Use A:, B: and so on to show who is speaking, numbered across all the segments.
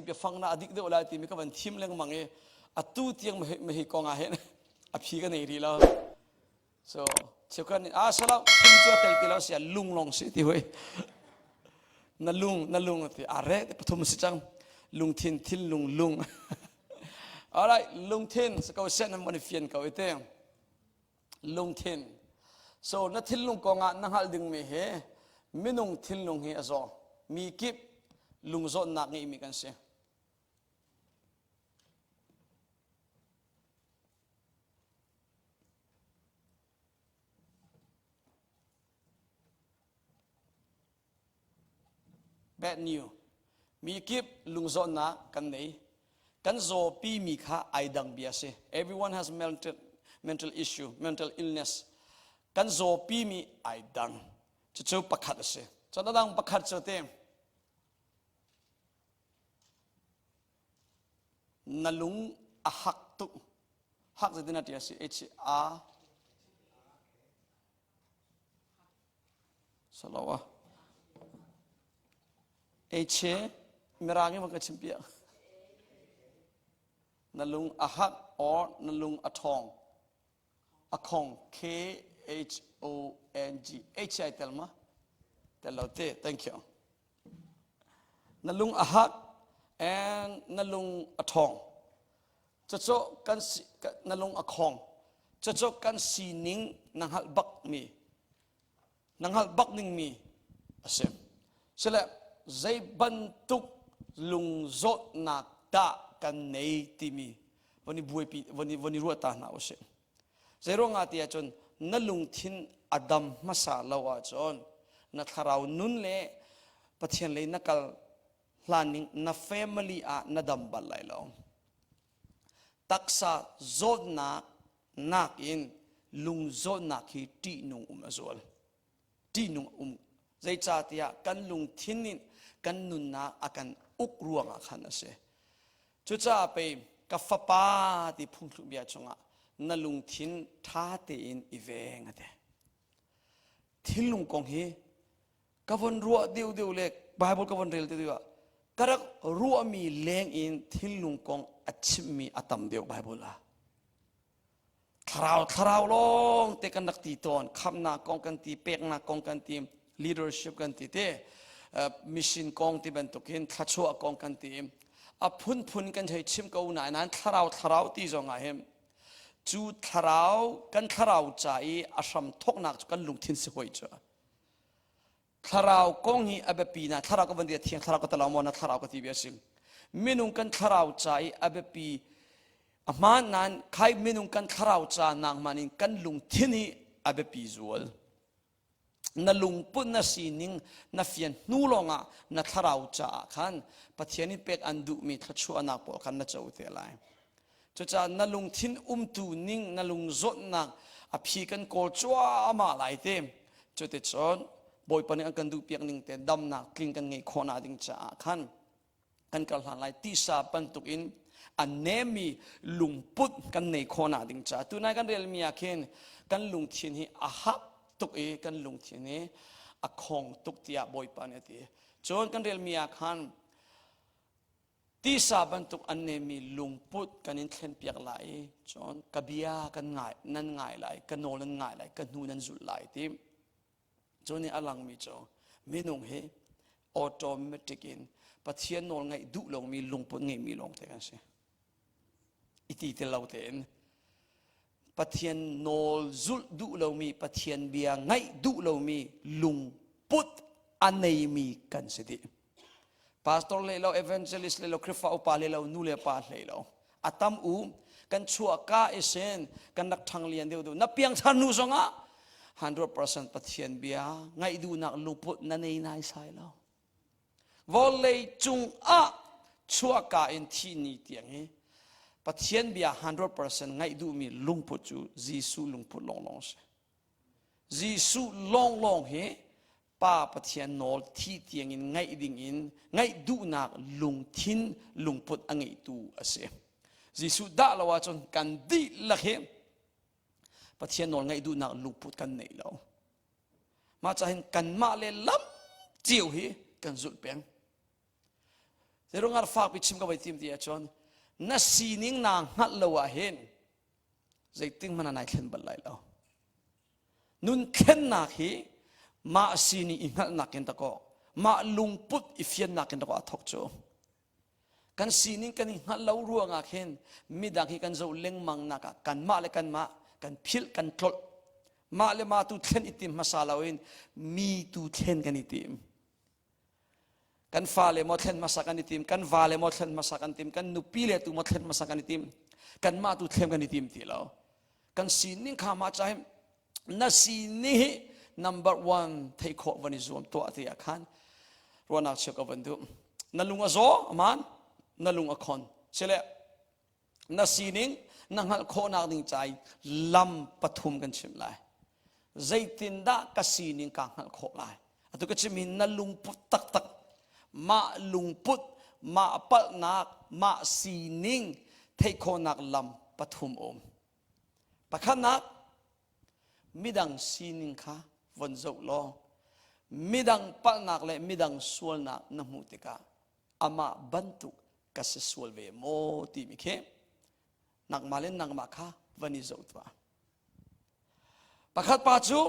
A: biafang na a dik deuh lai timi ka van thim lengmang i atu tiang hi kong ah hin a phi ka nei rih lo. So cheukhat nih ah salo thim cu a tel ti lo sia lung lawng si ti hoi. Na lung na lung ti a re pathum si cang. Lungthin thinlung lung. Alright, lungthin sa ko sen nan mon fian ko ite. Lungthin. So na thinlung kong ah na hngalh dingmi hi minung thinlung hi a zaw. Mi kip lungzawnnak ngeimi kan si. Bad new. Mi kip lungzawnnak kan nei. Kan zawpi mi kha ai dang bia si. Everyone has mental, mental issue, mental illness. Kan zawpi mi ai dang. Cucu pakhat a si. Cun a dang pakhat cu te na lung a hak tuk. Hak zeitin a ti a si? H A Salo ah. H Mirang in ka chim piak. Na lung a hak or na lung a thong. A khong K H O N G H I tel ma? Tel lo te. Thank you. Na lung a hak and na lung a thong. Cucu kan si, na lung a khong. Cucu kan sining na hngalh bak mi na hngalh bak ning mi a si. Sile zei bantuk lungzawtnak dah kan nei timi von i buaipi von i von i ruah ta hna usih. Zei ruangah ti ahcun na lungthin a dam hmasa lo ahcun na thlarau nun le Pathian lei na kal hlan na family ah na dam bal lai lo. Taksa zawtnak nakin lung zawtnak hi ṭihnung um a zual. Ṭihnung um. Zeicahtiah kan lungthin in kan nunnak a kan uk ruangah khan a si. Cucaah pei ka fapa ti phungthluk bia chungah na lungthin ṭha tein i veng a ti. Thinlung kong hi ka von ruah deuhdeuh le Bible ka von rel deuhdeuh ah ka rak ruahmi leng in thinlung kong a chimmi a tam deuh Bible ah. Thlarau thlarau lawng te kan rak ti tawn khamnak kong kan ti peknak kong kan ti leadership kan ti te mission kong ti bantukin thlachuah kong kan ti a phunphun kan hei chim ko nain thlarau thlarau ti zong ah hin cu thlarau kan thlarau ca i a hram thoknak cu kan lungthin si hoi cu thlarau kong hi a biapi na thlarau ka van ti thiang thlarau ka talo maw na thlarau ka ti bia sim minung kan thlarau ca i a biapi a hmaan nain khai minung kan thlarau ca nak man in kan lungthin hi a biapi zual na lungput na sining na fian hnu lawngah na thlarau caah khan Pathian in pek an duhmi thluachuahnak pawl khan na co te lai Cucaah na lungthin umtu ning na lungzawtnak a phi kan kawl cuahmah lai te. Cuticun Bawipa nih an kan duhpiak ning te damnak tling kan ngeih khawh nak ding caah khan kan kal hlan lai tisa bantuk in a nemi lungput kan nei khawh nak ding caah tunai kan relmi ah khin kan lungthin hi a hak tuk i kan lungthin hi a khong tuk tiah Bawipa nih a ti. Cun kan relmi ah khan Tisa bantuk an nemi lungput kan in thlenpiak lai i cun ka bia kan ngai nan ngai lai ka nawl nan ngai lai ka hnu nan zulh lai ti cu nih a langmi cu minung hi automatic in Pathian nawl ngaih duh lomi lungput ngeimi lawng te kan si i ti ti lo tein Pathian nawl zulh duh lomi Pathian bia ngaih duh lomi lungput a neimi kan si dih Pastor hlei lo, evangelist hlei lo, Khrihfa upa hlei lo, nu le pa hlei lo. A tam u kan chuah ka isin kan rak ṭhang lian deuh deuh. Na piangthar nu zongah 100% Pathian bia ngaih duhnak lungput na nei nai sai lo. Vawlei cungah chuahka in thi ni tiang hi Pathian bia 100% ngaih duhmi lungput cu Jesuh lungput lawnglawng a si. Jesuh lawnglawng hi Pa Pathian nawl thi tiangin ngaih dingin ngaih duhnak lungthin lungput a ngeitu a si. Jesuh dah lo ahcun kan dihlak hi Pathian nawl ngaih duhnak lungput kan nei lo. Mah cahin kanmah le lam cio hi kan zulh peng. Zeirungar fakpi chim ka voi tim ti ahcun na sining naa hngalh lo ah hin zeiting hmanh ah nai thlen bal lai lo. Nun thlennak hi mah sining i hngalhnak in dakaw mah lungput i fiannak in dakaw a thok cu. Kan sining kan i hngalh lo ruangah khin midang hi kan zoh lengmang nak ah kanmah le kanmah kan philh kan tlolh. Mah le mah tu thlen i tim hmasa loin mi tu thlen kan i tim. Kan fale maw thlen hmasa kan i tim, kan vale maw thlen hmasa kan tim, kan nupi le tu maw thlen hmasa kan i tim, kanmah tu thlem kan i tim ti lo. Kan sining kha mah ca na sining hi number one theih khawh van i zuam tuah ti ah khan ruahnak cheu ka van duh. Na lung a zaw aman, na lung a khon. Sile na sining na hngalh khawhnak ding ca i lam pathum kan chimh lai. Zeitindah ka sining kaa hngalh khawh lai? Atu ka chimmi na lungput taktak, mah lungput, mah palhnak, mah sining theih khawhnak lam pathum um. Pakhatnak, midang sining kha von zoh law, midang palhnak le midang sualnak na hmuh tikah amah bantuk ka si sual ve maw timi khi nangmah le nangmah kha van i zoh tuah. Pakhat pa cu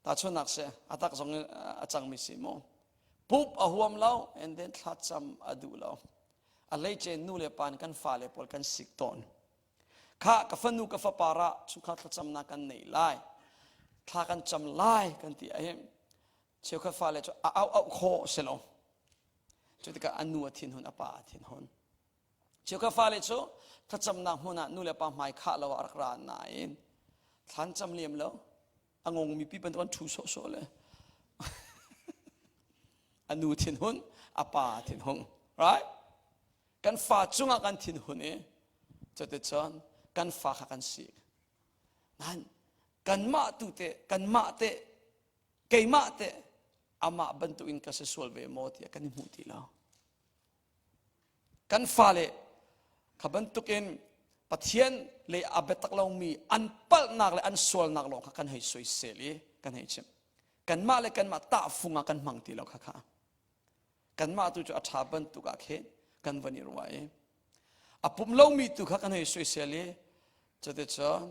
A: tahchunhnak si a tak zong in a cangmi si mu. Pup a huam lo and then thlacam a duh lo. A hleice nu le pa nih kan fale pawl kan sik tawn. Kha ka fanu ka fapa ra chungkhar thlacamnak kan nei lai. Thla kan cam lai kan ti ahhin cheukhat fale cu a au au khawh si lo. Cu tikah a nu a thinhun a pa a thinhun. Cheukhat fale cu thlacamnak hmun ah nu le pa hmai khah lo ah rak ra nain thlan cam liam lo a ngongmi pi bantuk an ṭhu sawhsawh le a nu thinhun a pa thinhung right kan fa cungah kan thinhun i cuticun kan fa kha kan sik nan kanmah tu te kanmah te keimah te amah bantuk in ka si sual ve maw tiah kan i hmuh ti lo Kan fale kha bantukin Pathian le a biatak lomi an palhnak le an sualnak lawng kha kan hei soisel i kan hei chimh. Kanmah le kanmah tahfung ah kan hmang ti lo kha kha. Kanmah tu cu a ṭha bantuk ah khin kan van i ruah i a pum lomi tu kha kan hei soisel i cuticun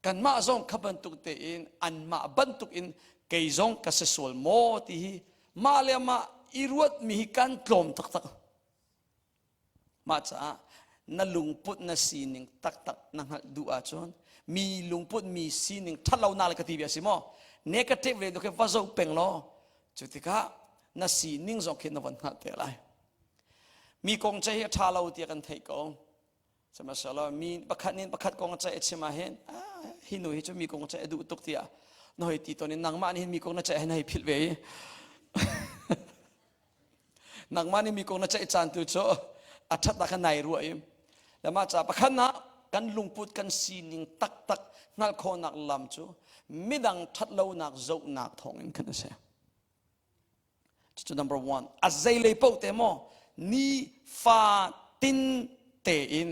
A: kanmah zong kha bantuk tein anmah bantuk in kei zong ka si sual maw ti hi mah le mah i ruatmi hi kan tlawm taktak mah caah na lungput na sining taktak na hngalh duh ahcun mi lungput mi sining ṭhatlonak le ka ti bia si maw negative le khi va zoh peng law cu tikah na sining zong khi na von hngalh te lai mi kong ce hi a ṭha lo tiah kan theih ko Sihmanhsehlaw mi pakhat nih pakhat kong a ceih a chim ah hin hi nu hi cu mi kong ceih a duh tuk tiah na hoi ti tawn in nangmah nih hin mi kong na ceih hin hei philh ve i nangmah nih mi kong na ceih caan tu cu a ṭhatnak kha nai ruah i le mah ca pakhat nak kan lungput kan sining taktak hngalh khawhnak lam cu midang ṭhatlonak zohnak thawngin khan a si. Cucu number one. A zeilei paoh te maw ni fa tin tein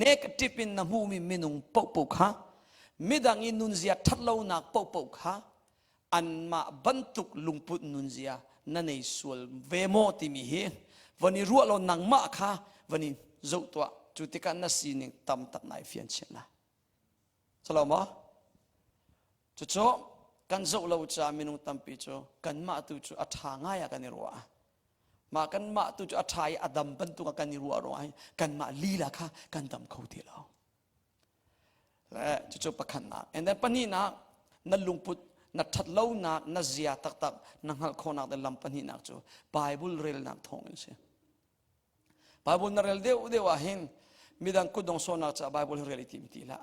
A: negative in na hmuhmi minung paohpaoh kha midang i nunzia ṭhatlonak paohpaoh kha anmah bantuk lungput nunzia na nei sual ve maw timi hi van i ruah law nangmah kha van i zoh tuah cu tikah na sining tam tak nai fian chin lai. Salo maw? Cucu kan zoh lo caah minung tampi cu kanmah tu cu a ṭha ngai ah kan i ruah. Mah kanmah tu cu a ṭha i a dam bantuk ah kan i ruah ruangah kanmah lila kha kan dam kho ti lo. Le cucu pakhatnak. And then pahnihnak, na lungput, na ṭhatlonak, na zia taktak na hngalh khawhnak le lam pahnihnak cu Bible relnak thawng in si. Bible na rel deuh deuh ah hin midang kutdong sawhnak caah Bible hi rel i tim ti hlah.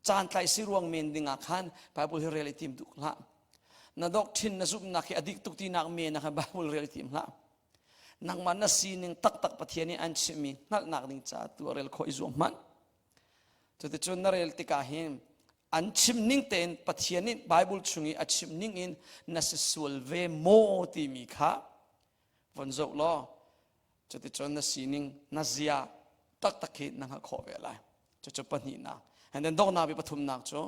A: Caan tlai si ruang men ding ah khan Bible hi rel i tim duh hlah. Na doctrine na zumhnak hi a dik tuk tinak men ah khan Bible rel i tim hlah. Nangmah na sining taktak Pathian nih an chimmi hngalhnak ding caah tu rel khawh i zuam hmanh. Cuticun na rel tikah hin an chim ning tein Pathian nih Bible chung i a chim ning in na si sual ve maw timi kha von zoh law cuticun na sining na zia taktak hi na hngalh khawh ve lai cucu pahnihnak and then donghnak bi pathumnak cu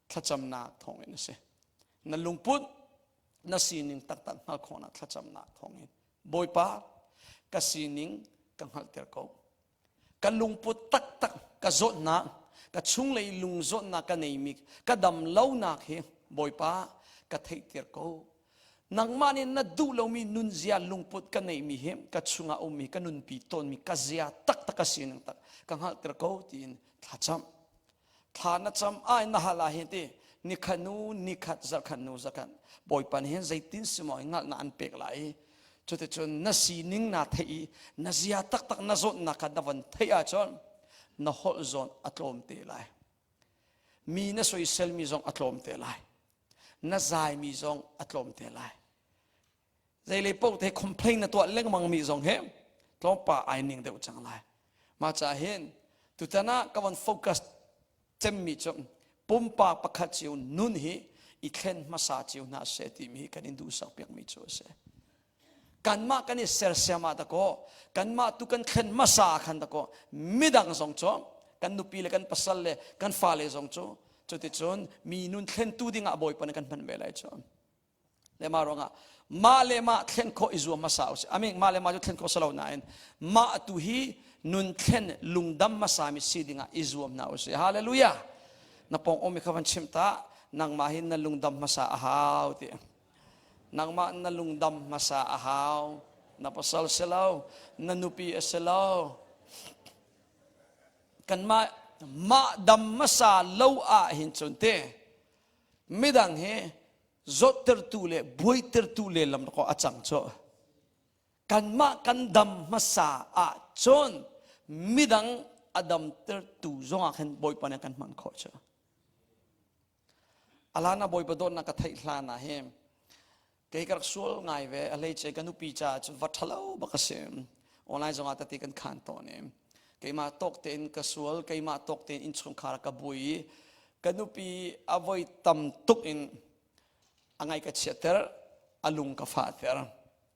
A: thlacamnak thawngin a si na lungput na sining taktak hngalh khawhnak thlacamnak thawngin bawipa. Ka sining ka hngalhter ko. Ka lungput taktak ka zawtnak, ka chunglei lung zawtnak ka neimi, ka dam lonak hi Bawipa ka theihter ko. Nangmah nih na duh lomi nunzia lungput ka neihmi hi ka chungah ummi ka nunpi tawnmi ka zia taktak ka sining tak ka hngalhter ko tiin thlacam. Thla na cam ai na hal ah hin ti nikhat nu nikhat zarkhat nu zarkhat Bawipa nih hin zeitin si maw hngalhnak an pek lai i cuticun na sining naa theih i na zia taktak na zawtnak kha na von theih ahcun na holh zawn a tlawm te lai. Mi na soiselmi zong a tlawm te lai. Na zaimi zong a tlawm te lai. Zeilei paoh te complain na tuah lengmang mi zong hi tlawmpa ai ning deuh cang lai. Mah caah hin tutan ah ka von focus cemmi cu pumpak pakhat cio nun hi i thlen hmasa cio hna seh timi hi kan in duhsak piakmi cu a si. Kanmah kan i sersiam ah dakaw kanmah tu kan thlen hmasa ah khan dakaw midang zong cu kan nupi le kan pasal le kan fale zong cu cuticun mi nun thlentu dingah Bawipa nih kan hman ve lai cu. Le mah ruangah mah le mah thlen khawh i zuam hmasa usih. Amin mah le mah cu thlen khawh si lo nain mah tu hi nun thlen lungdam hmasa mi si dingah i zuam hna usih. Hallelujah. Na pong um kha van chim ta nangmah hin na lungdam hmasa a hau ti. Nangmah na lungdam hmasa a hau. Na pasal si lo, na nupi a si lo. Kanmah mah dam hmasa lo ah hin cun te midang hi zawttertu le buaitertu lehlam ko a cang cu. Kanmah kan dam hmasa ahcun midang a damtertu zongah khin Bawipa nih kan hman khawh cu. Alana Bawipa dawtnak ka theih hlan ah hin kei ka rak sual ngai ve a hleice ka nupi caah cun va ṭhalo bak a si. Online zongah tati kan khan tawn i keimah tawk tein ka sual keimah tawk tein innchungkhar ka bui i ka nupi a voi tam tuk in a ngai ka chiatter a lung ka fahter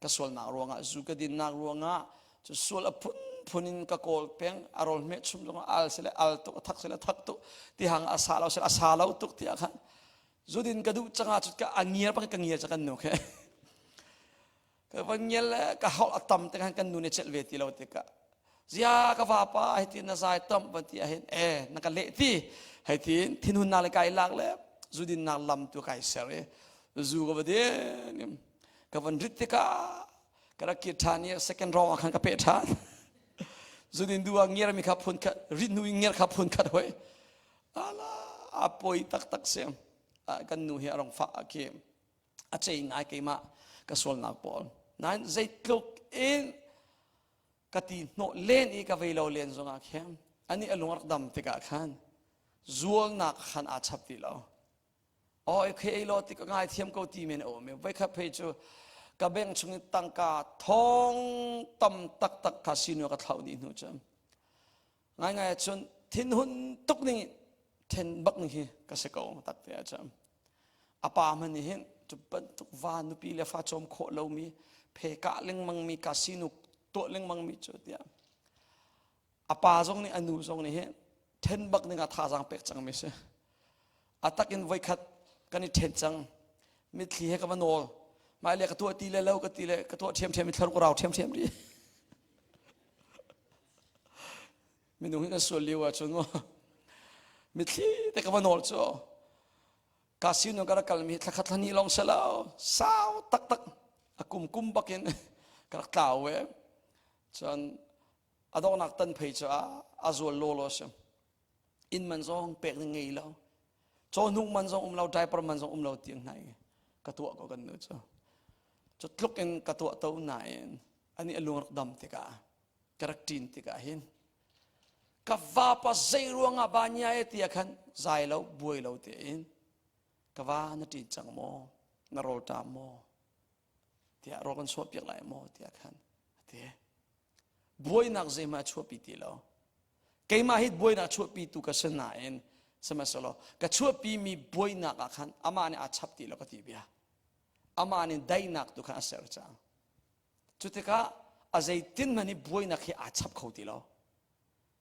A: ka sualnak ruangah zu ka dinnak ruangah cu sual a phunphun in ka kawl peng a rawl hmeh chum zongah al sile al tuk a thak sile thak tuk tihang a sa lo sile a sa lo tuk tiah khan zudin ka duh cangah cut ka a ngiar bak ka ngiar ca kan nu khe ka van ngial le ka holh a tam te khan kan nu nih celh ve ti lo tikah zia ka vapa hei ti na zai tam van ti ahhin e na ka leh ti hei tin thinhun na le kai lak le zudin nak lam tu kai ser i zu ka va din ka van rit tikah ka rak kir ṭhan i second round ah khan ka peh ṭhan zudin du ah ngiar mi kha phun khat rit hnu in ngiar kha phun khat hoi ala a poi taktak si kan nu hi a rong fa khi a cei ngai keimah ka sualnak pawl nain zeitluk in ka ti hnawh len i ka vei lo len zongah khin ani a lung rak dam tikah khan zualnak khan aa chap ti lo aw khi ei lo ti ka ngai thiam ko ti men a um i voikhat phei cu ka beng chung in tangka thong tam taktak kha sinu ka thlauh dih hnu cu ngaingai ahcun thinhun tuk ning then bak ning hi ka si ko tak te ahcun a pa hmanh nih hin cu bantuk va nupi le fa cawm khawh lomi phe kah lengmang mi ka sinu tuah lengmang mi cu tiah a pa zong nih a nu zong nih hin then bak ding ah thazaang pek cang mi si a tak in voikhat kan i then cang mitthli he ka va nawl mah le ka tuah ti le lo ka ti le ka tuah ṭhiamṭhiam i thlar ka rau ṭhiamṭhiam rih minung hi kan sual lio ahcun maw mitthli te ka va nawl cu ka sinu ka rak kalmi thlakhat thlahnih lawng si lo sau taktak a kum kum bakin ka rak tlau ve cun a donghnak tan phei cu a zual law law si inn man zong pek ding ngei lo cawhnuk man zong um lo diaper man zong um lo tiang hna ka tuah ko kan nu cu cu tluk in ka tuah to nain ani a lung rak dam tikah ka rak ṭin tikah hin ka vapa zei ruangah ba nia e tiah khan zai lo buai lo tein ka va na ṭin cang maw na rawl ṭam maw tiah rawl kan suah piak lai maw tiah khan a ti buainak zeihmah a chuahpi ti lo keimah hi buainak chuahpi tu ka si nain sihmanhsehlaw ka chuahpimi buainak ah khan amah nih aa chap ti lo ka ti bia amah nih daihnak tu khan a ser cang Cu tikah a zeitin hmanh hi buainak hi aa chap kho ti lo.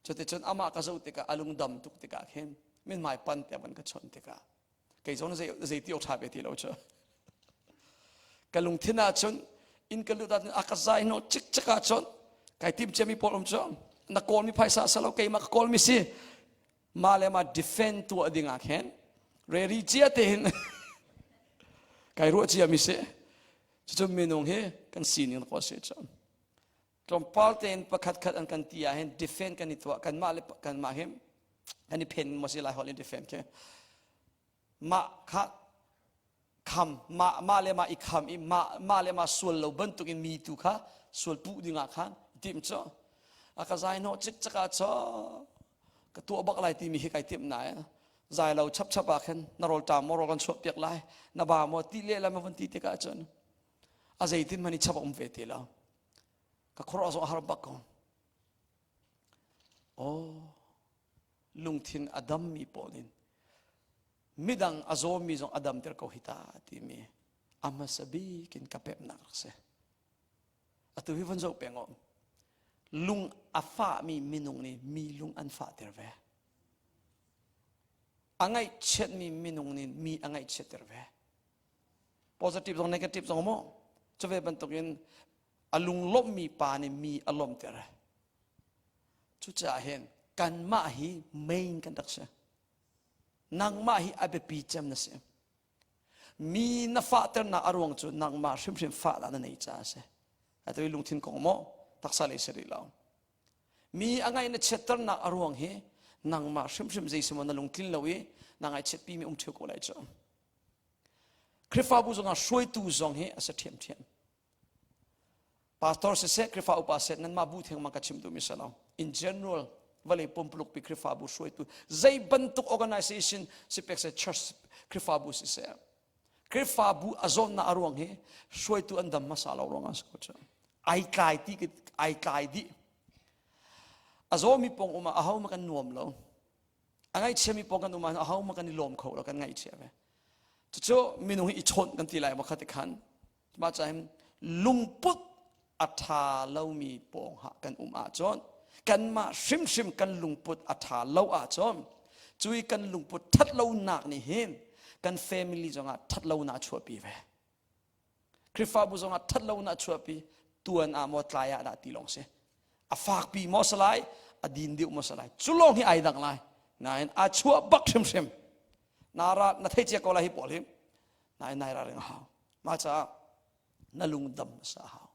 A: Cuticun amah ka zoh tikah a lungdam tuk tikah khin mithmai pan te van ka chawnh tikah kei zong zei zei ti awk ṭha ve ti lo cu. Ka lungthin ah cun Inn ka lut ahcun a ka zai hnawh cikcek ahcun kai tim ciami pawl um cu na kawlmi phaisa sa lo keimah ka kawlmi si. Mah le mah defend tuah ding ah khin ready cia tein kai ruah ciami si. Cucu minung hi kan sining ko si cu. Tlawmpal tein pakhat khat an kan ti ah hin defend kan i tuah kanmah le kanmah hi kan i phen maw si lai holh in defend khi. Mah kha kham mah mah le mah i kham i mah mah le mah sual lo bantuk in mi tu kha sual puh ding ah khan tim cu a ka zai hnawh cikcek ah cho ka tuah bak lai timi hi kai timh na zai lo chap chap ah khin na rawl ṭam maw rawl kan chuah piak lai na ba maw ti le lam van ti tikah cun a zeitin hmanh i chap a um ve ti lo ka khuaruah zong a har bak ko oh lungthin a dammi pawl in midang a zawmi zong a damter ko hi ta timi a hmasa bik in ka pemnak rak si. Atu hi von zoh peng um. Lung a fahmi minung nih mi lung an fahter ve. A ngaihchiatmi minung nih mi a ngaihchiatter ve. Positive zong negative zong maw? Cu ve bantukin a lunglawmhmi pa nih mi a lawmhter. Cucaah hin kanmah hi main kan rak si. Nangmah hi a biapi cem na si. Mi na fahternak a ruang cu nangmah hrimhrim fahnak na nei caah a si. Atu i lungthin kong maw taksa lei si rih lo. Mi a ngaih na chiatternak a ruang hi nangmah hrimhrim zei si maw na lungtlin lo i na ngaihchiatpi mi um ṭheo ko lai cu. Khrihfabu zongah hruaitu zong hi a si ṭhiamṭhiam. Pastor siseh, Khrihfa upa seh, nanmah bu theng ma ka chim duhmi si lo. In general, vawlei pumpuluk pi Khrihfabu hruaitu, zei bantuk organization sipek seh, church Khrihfabu siseh, Khrihfabu a zawnnak a ruang hi hruaitu an dam hmasa lo ruang ah si ko cu. Ai tlai ti ai tlai dih. A zawmi pong um ah aho ma kan nuam lo. A ngaihchiami pong kan um ah aho ma kan i lawm kho lo kan ngaihchia ve. Cucu minung hi i chawnh kan ti lai ma kha ti khan Mah caah lungput a ṭha lomi pawngah kan um ahcun kanmah hrimhrim kan lungput a ṭha lo ahcun cui kan lungput ṭhat lonak nih hin kan family zongah ṭhat lonak a chuahpi ve. Khrihfabu zongah ṭhat lonak a chuahpi tuan ah maw tlai ah dah ti lawng si. A fakpi maw si lai, a din deuh maw si lai. Cu lawng hi ai dang lai. Nain a chuah bak hrimhrim. Na ra na thei cia ko lai hi pawl hi. Nain nai ra ring a hau. Mah caah na lungdam a sa hau.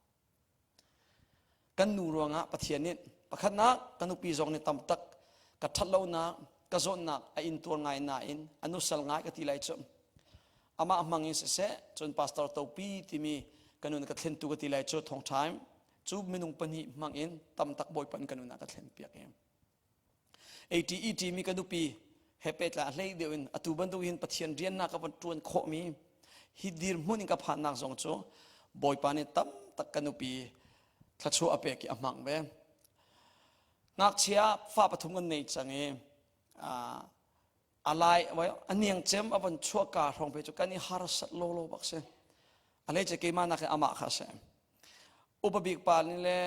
A: Kan nu ruangah Pathian nih pakhatnak ka nupi zong nih tam tak ka ṭhatlonak ka zawnnak a intuar ngai nain a nusal ngai ka ti lai cu amah hmang in siseh cun pastor topi timi ka nun ka thlentu ka ti lai cu thawngṭha cu minung pahnih hmang in tam tak bawipa in ka nun ah ka thlen piak i ATET mi ka nupi he pehtlai a hlei deuh in atu bantuk hin Pathian riannak ka van ṭuan khawhmi hi dirhmun in ka phannak zong cu Bawipa nih tam tak ka nupi thluachuah a pek i a hmang ve. Ngakchia fa pathum kan nei cang i a lai a niang cem a von chuah ka hrawng pe cu kan i harsat lawlaw bak si. A hlei ce keimah nak in amah kha a si. Upa bik pa nih le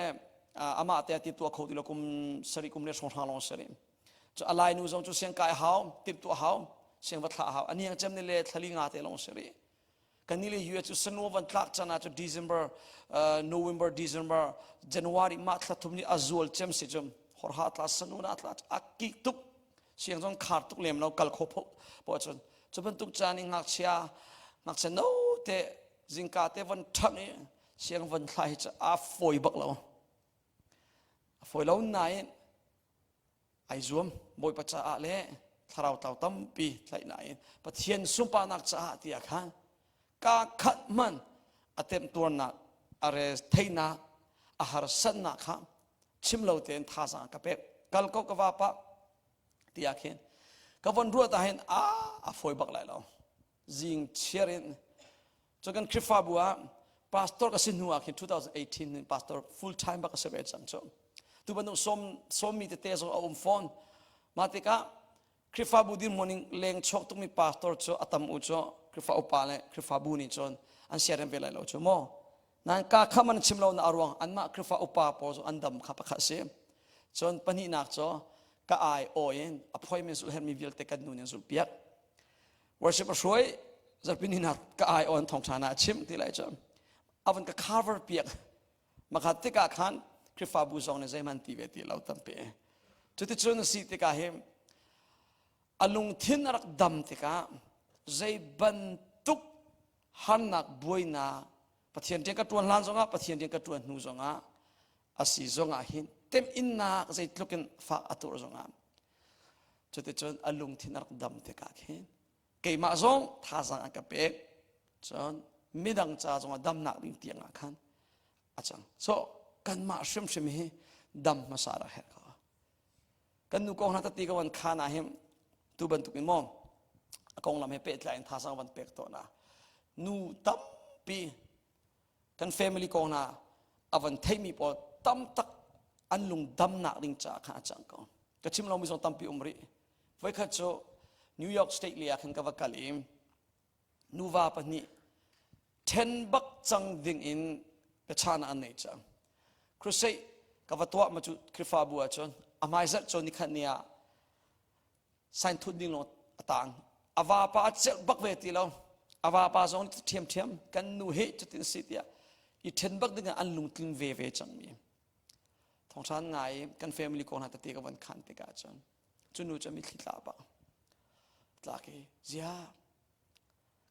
A: amah te ti tuah kho ti lo kum sarih kum le hrawng hrang lawng sari. Cu a lai nu zong cu siang kai hau, timh tuah hau, siang va thlah hau. A niang cem ni le thlali nga te lawng sari. Kan ni le US cu sanu van tlak chan ah cu December, uh, November, December, January mah thla thum ni a zual cem si cum horha tla sanu na tla a kik tuk siang zong khar tuk lem lo kal kho pho po cun cu bantuk caan i ngakchia ngakchia no te zingka te von ṭhang i siang von thla hi cu a fawi bak lo a fawi lo nain ai zuam bawipa caah le thlarau tlau tampi tlaih nain pathian sunparnak caah tiah khan ka khat man a temtuarnak a re theinak a harsatnak kha chim lo tein thazaang ka pek kal ko ka vapa tiah khin ka von ruat ah hin a a fawi bak lai lo zing chiar in cu kan Khrihfabu ah pastor ka si hnu ah khin 2018 in pastor full time bak ka si ve cang cu tu bantuk sawm sawmmi tete zong a um fawn mah tikah Khrihfabu dirhmun in leng chuak tukmi pastor cu a tam u cu Khrihfa upa le Khrihfabu nih cun an siarem ve lai lo cu maw nan ka kham an chim lo na aruang anmah Khrihfa upa pawl cu an dam kha pakhat si cun pahnihnak cu ka ai aw in appointment zulh hermi vialte kan nu nih zulh piak worship a hruai zarhpi ni nak ka ai on thawngṭha na a chim ti lai cu. A van ka cover piak. Makhat tikah khan Khrihfabu zong nih zeihmanh ti ve ti lo tampi. Cuticun a si tikah hi a lungthin a rak dam tikah zei bantuk harnak buainak Pathian rian ka ṭuan hlan zongah Pathian rian ka ṭuan hnu zongah a si zongah hin temhinnak zeitluk in fak a tur zongah cuticun a lungthin a rak dam tikah khin keimah zong thazaang a ka pek cun midang ca zongah damnak ding tiang ah khan a cang so kanmah hrimhrim hi dam hmasa rak herh ko Kan nu kong hna tati ka van khan ah hin tu bantuk in maw a konglam he pehtlai in thazaang van pek tawn ah nu tampi kan family kong hna a van theimi pawl tam tak an lung damnak ding caah khan a cang ko. Ka chim lomi zong tampi um rih. Voikhat cu New York State lei ah khan ka va kal i nuva pahnih ṭhen bak cang ding in biachahnak an nei cang. Crusade ka va tuah ma cu Khrihfabu ah cun a hmaizarh cawn ni khat ni ah sign thut ding lawng a tang. A vapa a celh bak ve ti lo. A vapa zong ṭhiamṭhiam kan nu he cutin si tiah i ṭhen bak ding ah an lungtling ve ve cangmi. Thawngṭhan ngai kan family kong hna tete ka van khan tikah cun cu nu cu mitthli tla bak tlak i zia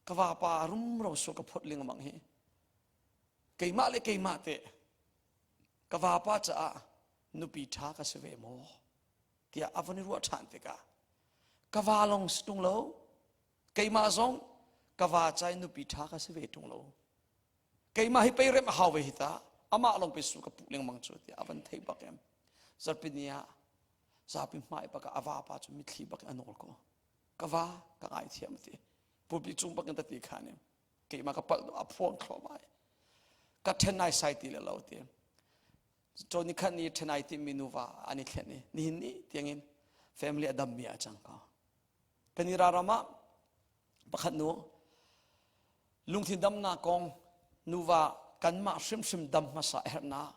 A: ka vapa rumro sual ka phot lengmang hi keimah le keimah te ka vapa caah nupi ṭha ka si ve maw tiah a van i ruah ṭhan tikah ka va lawng si ṭung lo keimah zong ka va ca i nupi ṭha ka si ve ṭung lo keimah hi pei rem a hau ve hi ta amah lawng pe su ka puh lengmang cu tiah a van theih bak em zarpini ah zapi hmai bak ah a vapa cu mitthli bak in a nawl ko ka va ka ngaithiam ti pulpit cung bak in ta ti khan in keimah ka palh a phuang thluahmah ka ṭhen nai sai ti le lo ti Tony khan ni ṭhen ai timi nuva an i thlen i nihin ni tiangin family a dammi a cang ko kan i ram ah pakhat nu lungthin damnak kong nuva kanmah hrimhrim dam hmasa herhnak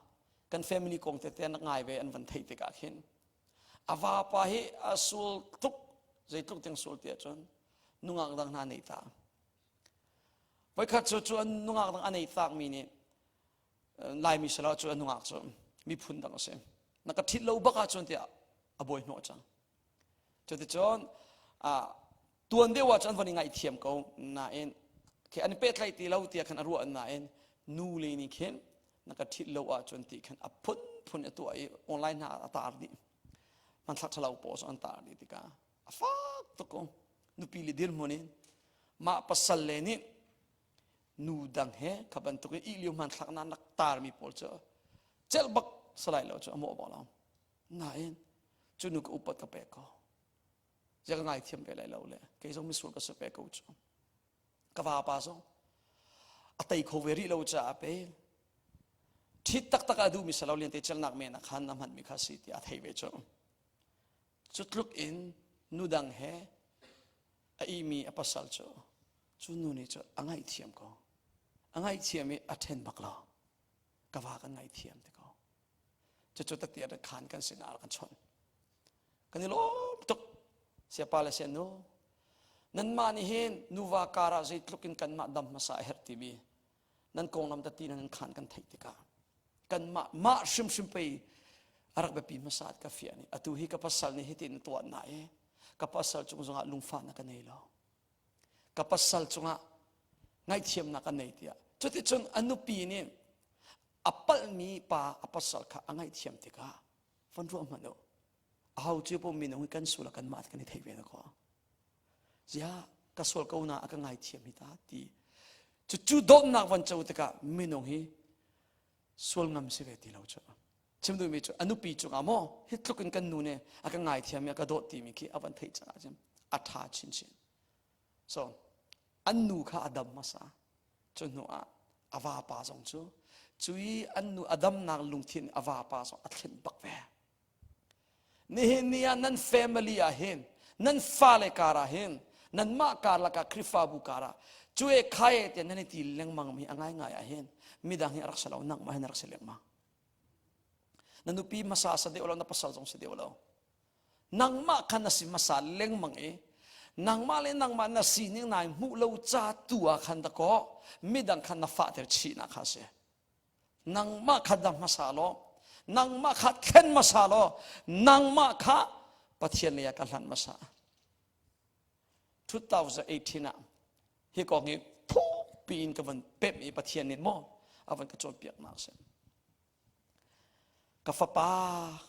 A: kan family kong tete an ngai ve an van theih tikah khin A vapa hi a sul tuk zeitluk tiang sul ti ahcun nungak dang hna nei ta. Voikhat cu cu an nungak dang a nei takmi nih Laimi silo cu a nungak cu miphun dang a si. Na ka ṭhit lo bak ahcun tiah a bawi hnawh cang. Cuticun tuan deuh ah cun van i ngaihthiam ko nain khi an pehtlaih ti lo tiah khan a ruah nain nu le nih khin na ka ṭhit lo ahcun ti khan a phunphun a tuah i online hna a tar dih hmanthlak ṭhalo pawl an tar dih tikah a fak tuk ko nupi le dirhmun in mah pasal le nih nu dang he kha bantuk in ih lio hmanthlak na nak tarmi pawl cu celh bak salai lo cu a mawh bak lo nain cu nu ka upat ka pek ko zia ka ngaithiam ve lai lo le kei zong misual ka si ve ko cu ka vapa zong a tei kho ve rih lo caah pe ṭhit taktak a duhmi salo lian te celnak men ah khan a hmanmi kha si tiah a thei ve cu cu tluk in nu dang he a imi a pasal cu cu nu nih cu a ngaihthiam ko a ngaihthiam i a ṭhen bak lo ka va kan ngaihthiam ti ko cucu tatian khan kan sinah kan chawnh Kan i lawm tuk. Siapa le sianu, nanmah nih hin nuva kar ah zeitluk in kanmah dam hmasa a herh timi nan konglam tati nan khan kan theih tikah kanmah mah hrimhrim pei a rak biapi hmasa ka fiah ni atu hi ka pasal nih hitin tuah na i ka pasal cung zongah lungfahnak ka nei lo ka pasal cungah ngaihthiamnak ka nei tiah cuticun a nupi nih a palhmi pa a pasal kha a ngaihthiam tikah van ruah hmanh u aho cu po minung hi kan sual kan mah kan i theih ve na ko zia ka sual ko na a ka ngaithiam hi ta ti cu cu dawtnak van co tikah minung hi sual ngam si ve ti lo cu chim duhmi cu a nupi cungah maw hi tluk in kan nu nih a ka ngaithiam i a ka dawt timi khi a van theih caah cun a ṭha chinchin so an nu kha a dam hmasa Cu hnu ah a vapa zong cu cu i an nu a damnak lungthin a vapa zong a thlen bak ve. Nihin ni ah nan family ah hin nan fale kar ah hin nanmah karlak ah Khrihfabu kar ah cu e khai e tiah nan i ti lengmang mi a ngaingai ah hin midang hi a rak si lo nangmah hin a rak si lengmang. Na nupi hmasa sa deuh lo na pasal zong si deuh lo. Nangmah kha na si hmasa lengmang i nangmah le nangmah na sining nai hmuh lo ca tu ah khan dakaw midang kha na fahter chihnak kha a si. Nangmah kha dam hmasa law, nangmah kha thlen hmasa law, nangmah kha Pathian lei ah ka hlan hmasa. 2018 ah hi kong hi thukpi in ka van pemh i Pathian nih maw a van ka cawnpiaknak a si. Ka fapa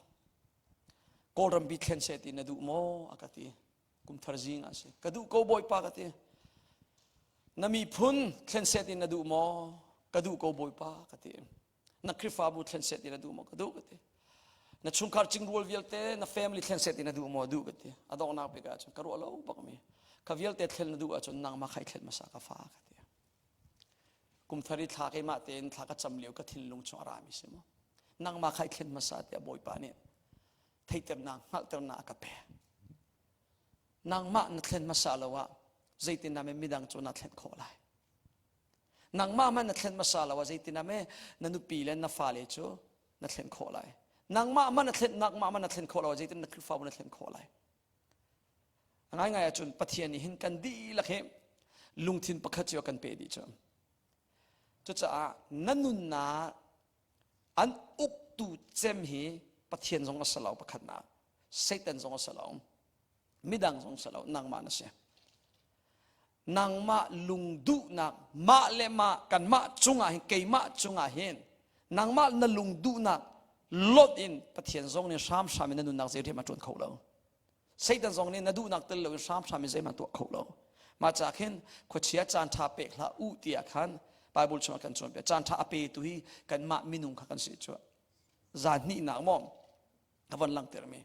A: Kawlram bi thlen seh ti na duh maw a ka ti. Kumthar zing ah si. Ka duh ko Bawipa ka ti. Na miphun thlen seh ti na duh maw? Ka duh ko Bawipa ka ti. Na Khrihfabu thlen seh ti na duh maw? Ka duh ka ti. Na chungkhar cingrual vialte na family thlen seh ti na duh maw? Duh ka ti. A donghnak bik ahcun ka ruah lo bak mi. Kha vialte thlen na duh ahcun nangmah kha i thlen hmasa ka fa ka ti. Kumthar i thla keimah tein thla ka cam lio ka thinlung chung a rami si mu. Nangmah kha i thlen hmasa tiah Bawipa nih theihternak hngalhternak a ka pek. Nangmah na thlen hmasa lo ah zeitin dah midang cu na thlen khawh lai. Nangmah hmanh na thlen hmasa lo ah zeitin dah na nupi le na fale cu na thlen khawh lai. Nangmah hmanh na thlen nangmah hmanh na thlen khawh lo ah zeitin na Khrihfabu na thlen khawh lai. A ngaingai ahcun Pathian nih hin kan dihlak hi lungthin pakhat cio kan pe dih cu. Cucaah na nunnak an uktu cem hi Pathian zong a si lo pakhatnak, Satan zong a si lo, midang zong si lo, nangmah na si. Nangmah lungduhnak mah le mah kanmah cungah hin keimah cungah hin nangmah na lungduhnak lot in Pathian zong nih hramhram in na nunnak zei rian a ṭuan kho lo. Satan zong nih na duhnak tel loin hramhram in zeihmanh tuah kho lo. Mah ca khin khuachia caan ṭha pek hlah u tiah khan Bible chungah kan cawnpiak. Caan ṭha a petu hi kanmah minung kha kan si cu. Zan hnihnak maw ka von langhtermi.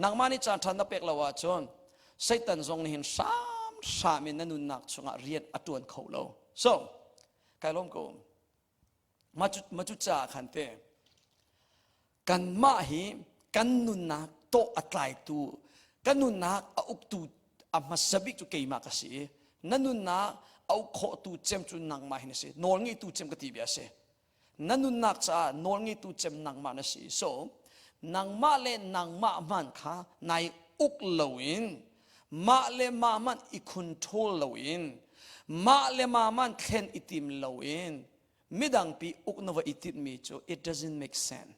A: Nangmah nih caan ṭha na pek lo ahcun Satan zong nih hin hramhram in na nunnak chungah rian a ṭuan kho lo. So, kai lawm ko. Mah cu caah khan te kanmah hi kan nunnak tawh a tlaitu kan nunnak a uktu a hmasa bik cu keimah ka si i na nunnak a uk khawhtu cem cu nangmah hi na si nawl ngeitu cem ka ti bia a si na nunnak caah nawl ngeitu cem nangmah na si so nangmah le nangmah hman kha nai uk loin mah le mah man i control loin mah le mah man thlen i tim loin midang pi uk na va i timmi cu it doesn't make sense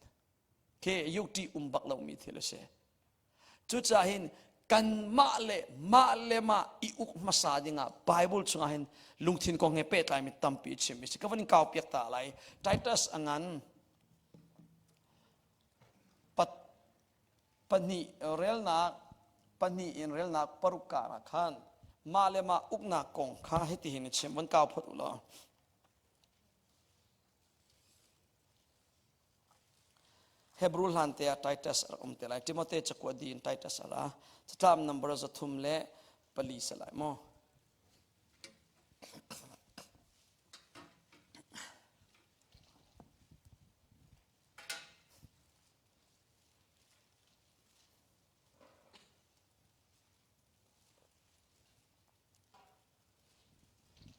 A: ke yukti um bak lomi thil a si cucaah hin kanmah le mah le mah i uk hmasa dingah Bible chungah hin lungthin kong he pehtlaimi tampi chim si ka van in kau piak ta lai Titus a ngan pahnih relnak pahnih in relnak paruk kar ah khan mah le mah uknak kong kha hitihin a chim van kau phot u law Hebrew hlan te ah Titus a rak um te lai Timote cakuat di in Titus a ra catlam number 304 se lai maw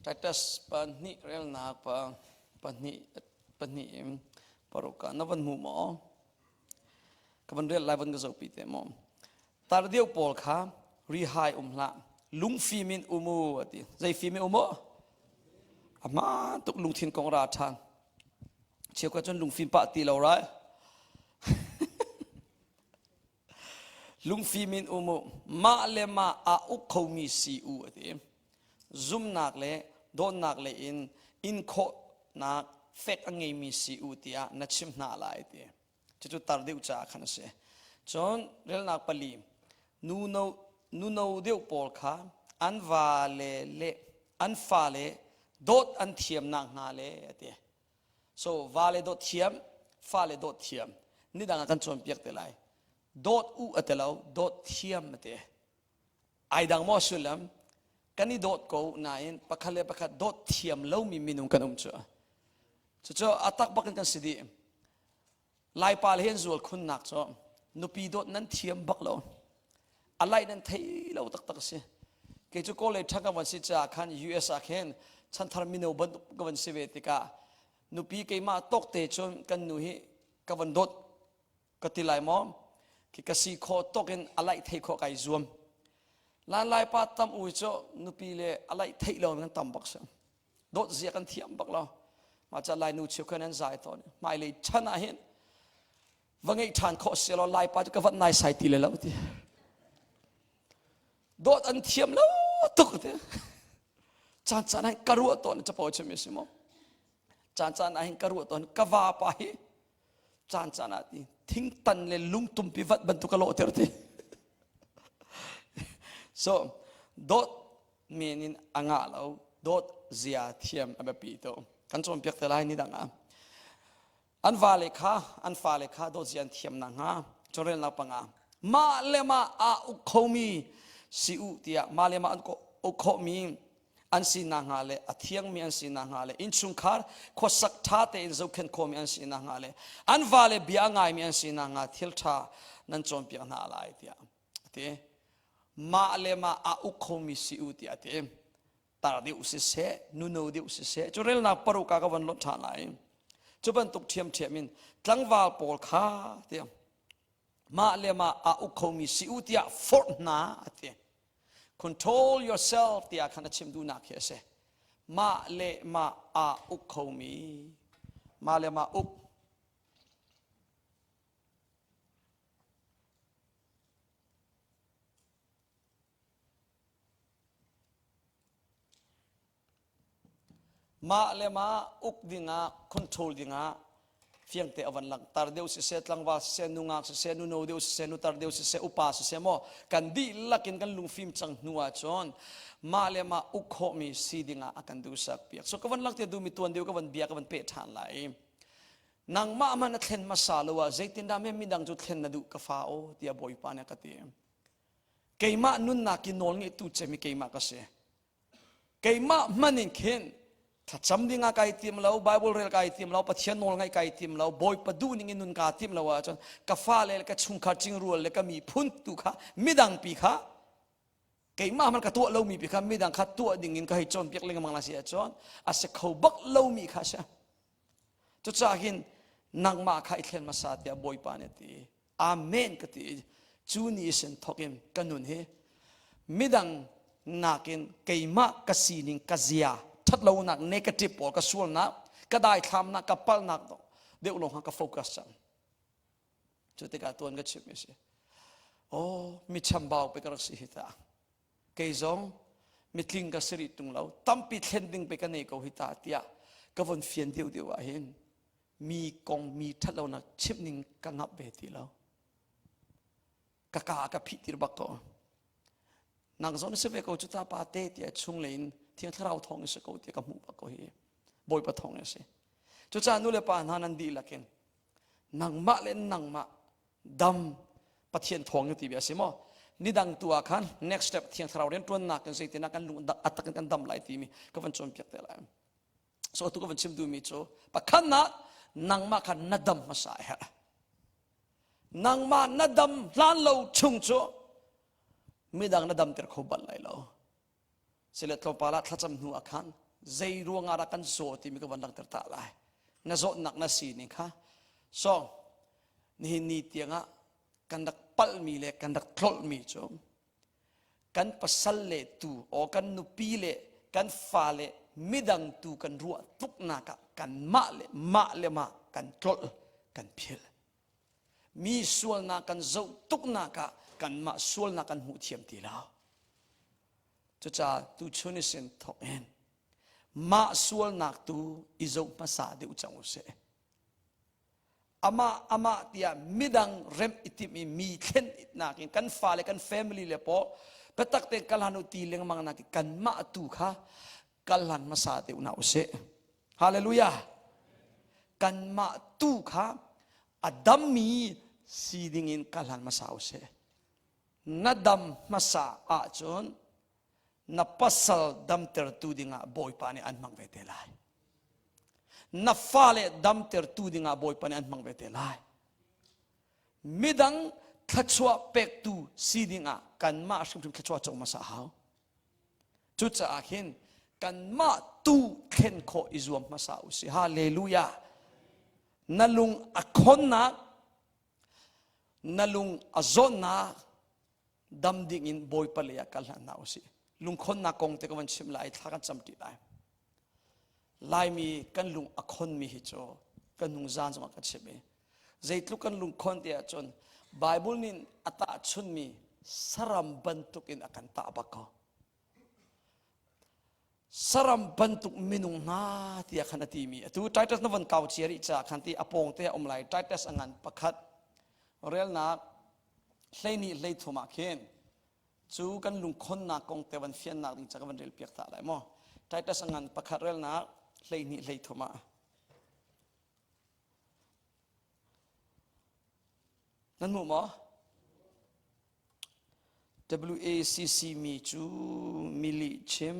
A: Titus pahnih relnak pa pahnih pahnih in paruk ah na van hmu maw? Ka van rel lai van ka zohpi te maw? Tar deuh pawl kha rihai um hlah lungfim in um u a ti. Zei fim in um u? A hmaan tuk lungthin kong ra ṭhan. Cheukhat cun lungfim pah ti lo rai. Lungfim in um u. Mah le mah aa uk khomi si u a ti. Zumnak le dawtnak le in in khawhnak fek a ngeimi si u tiah na chim hna lai a ti. Cucu tar deuh caah khan a si. Cun relnak pali nuno nuno deuh pawl kha an vale le an fale dawt an thiam nakhnga le a ti. So vale dawt thiam, fale dawt thiam. Nidang ah kan cawnpiak te lai. Dawt u a ti lo, dawt thiam a ti. Ai dang maw sullam? Kan i dawt ko nain pakhat le pakhat dawt thiam lomi minung kan um cu. Cucu a tak bak in kan si dih. Laipa le hin zual khunnak cu nupi dawt nan thiam bak lo. A laih nan thei lo taktak a si. Kei cu Kawl lei ṭhang ka van si caah khan US ah khin chanthar mino bantuk ka van si ve tikah nupi keimah tawk te cun kan nu hi ka van dawt ka ti lai maw khi ka si khawh tawk in a laih thei khawh kai zuam. Lan Laipa tam u cu nupi le a laih theih lo kan tam bak si. Dawt zia kan thiam bak lo. Mah ca Lai nu cheukhat an zai tawn. Hmailei chan ah hin va ngeih ṭhan khawh si law Laipa cu ka vat naisai ti le lo ti. Dawt an thiam lo tuk ti. Caan caan ah ka ruah tawn capo chim si maw? Caan caan ah hin ka ruah tawn ka vapa hi caan caan ah ti thingtan le lungtumpi vat bantuk ka lawhter ti. So dawt men in a ngah lo dawt zia thiam a biapi to kan cawnpiak te lai ni dang ah an vale kha an fale kha dawt zia an thiam nakhnga chawrelnak panga mah le mah aa uk khomi si u tiah mah le mah an uk khawhmi an si nakhnga le a thiangmi an si nakhnga le innchungkhar khuasak ṭha tein zohkhenh khawhmi an si nakhnga le an vale bia a ngaimi an si nakhnga thil ṭha nan cawnpiak hna lai tiah a ti. Mah le mah aa uk khomi si u tiah a ti. Tar deuh siseh, nuno deuh siseh, cu relnak paruk ah ka van lonh ṭhan lai. Cu bantuk ṭhiamṭhiam in tlangval pawl kha tiah mah le mah aa uk khomi si u tiah forh hna a ti. Control yourself tiah khan a chim duhnak khi a si. Mah le mah aa uk khomi, mah le mah uk. Mah le mah uk dingah, control dingah fiangte a van langhter deuh siseh, tlangval siseh, nungak siseh, nuno deuh siseh, nutar deuh siseh, upa siseh maw kan dihlak in kan lungfim cang hnu ahcun mah le mah uk khawhmi si dingah a kan duhsak piak. So ka van langhter duhmi tuan deuh ka van bia ka van peh ṭhan lai. Nangmah hmanh na thlen hmasa lo ah zeitindah men midang cu thlen na duh ka fa aw tiah Bawipa nih a ka ti. Keimah nunnak i nawl ngeitu cem hi keimah ka si. Keimah hmanh in khin thlacam ding ah kai tim lo, Bible rel kai tim lo, Pathian nawl ngaih kai tim lo, Bawipa duh ning in nun kaa tim lo ahcun ka fale le ka chungkhar cingrual le ka miphun tu kha midang pi kha keimah hmanh ka tuah lomi pi kha midang kha tuah ding in ka hei cawnpiak lengmang la si ahcun a si kho bak lomi kha a si. Cucaah hin nangmah kha i thlen hmasa tiah Bawipa nih a ti. Amen ka ti i cu ni sin thawk in ka nun hi midang nakin keimah ka sining ka zia ṭhatlonak negative pawl ka sualnak ka daithlamnak ka palhnak deuh lawng kha ka focus cang. Cu tikah tuan ka chimmi si. Oh, mi chambau pe ka rak si hi ta. Kei zong mitling ka si rih tung lo tampi thlen ding pe ka nei ko hi ta tiah ka von fian deuh deuh ah hin mi kong mi ṭhatlonak chimh ning ka ngap ve ti lo ka ka ka phih tir bak ko nang zong na si ve ko cu ta pa te tiah chung lei in thiang thlarau thawng in si ko tiah ka hmuh bak ko hi bawipa thawng in si cucaah nu le pa hna nan dihlak in nangmah le nangmah dam Pathian thawng ti bia si maw nidang tu ah khan next step thiang thlarau rian tuannak in zeitin kan lung atak in kan dam lai timi ka van cawnpiak te lai so tu ka van chim duhmi cu pakhatnak nangmah khan na dam hmasa a herh nangmah na dam hlan lo chung cu midang na damter kho bal lai lo Sile tlawmpal ah thlacam hnu ah khan zei ruangah dah kan zaw timi ka van langhter ta lai. Na zawtnak na sining kha. So, nihin ni tiangah kan rak palhmi le kan rak tlolhmi cu kan pasal le tu o kan nupi le kan fale midang tu kan ruah tuknak ah kanmah le mah le mah kan tlolh kan philh mi sualnak kan zoh tuknak ah kanmah sualnak kan hmuh thiam ti lo Cucaah tuchun i sin thawk in mah sualnak tu i zoh hmasa deuh cang u sih. Amah amah tiah midang remh i timh i mi thlen nak in kan fale kan family le paw biatak tein kal han u ti lengmang nak in kanmah tu kha kal hlan hmasa deuh hna u sih. Hallelujah. Kanmah tu kha a dammi si ding in kal hlan hmasa u sih. Na dam hmasa ahcun na pasal damtertu dingah Bawipa nih an hmang ve te lai. Na fale damtertu dingah Bawipa nih an hmang ve te lai. Midang thluachuah pektu si dingah kanmah hrimhrim thluachuah co hmasa hau. Cucaah khin kanmah tu thlen khawh i zuam hmasa u si. Hallelujah. Na lung a khonnak Na lung a zawtnak dam ding in Bawipa lei ah kal hlah hna usih. Lungkhonnak kong te ka van chim lai, thla kan cam ṭi lai. Laimi kan lung a khonmi hi cu kan hnung zan zongah ka chim i zeitluk kan lungkhon ti ahcun Bible nih a tahchunmi saram bantuk in a kan tah bak ko. Saram bantuk minung hna tiah khan a timi atu Titus na von kau cia rih caah khan ti a pawng te a um lai Titus a ngan pakhat relnak 12 13 ah khin cu kan lungkhonnak kong te van fiannak ding ca ka van rel piak ta lai maw Titus a ngan pakhat relnak 12 13 ah Nan hmu maw? WACC mi cu mili chim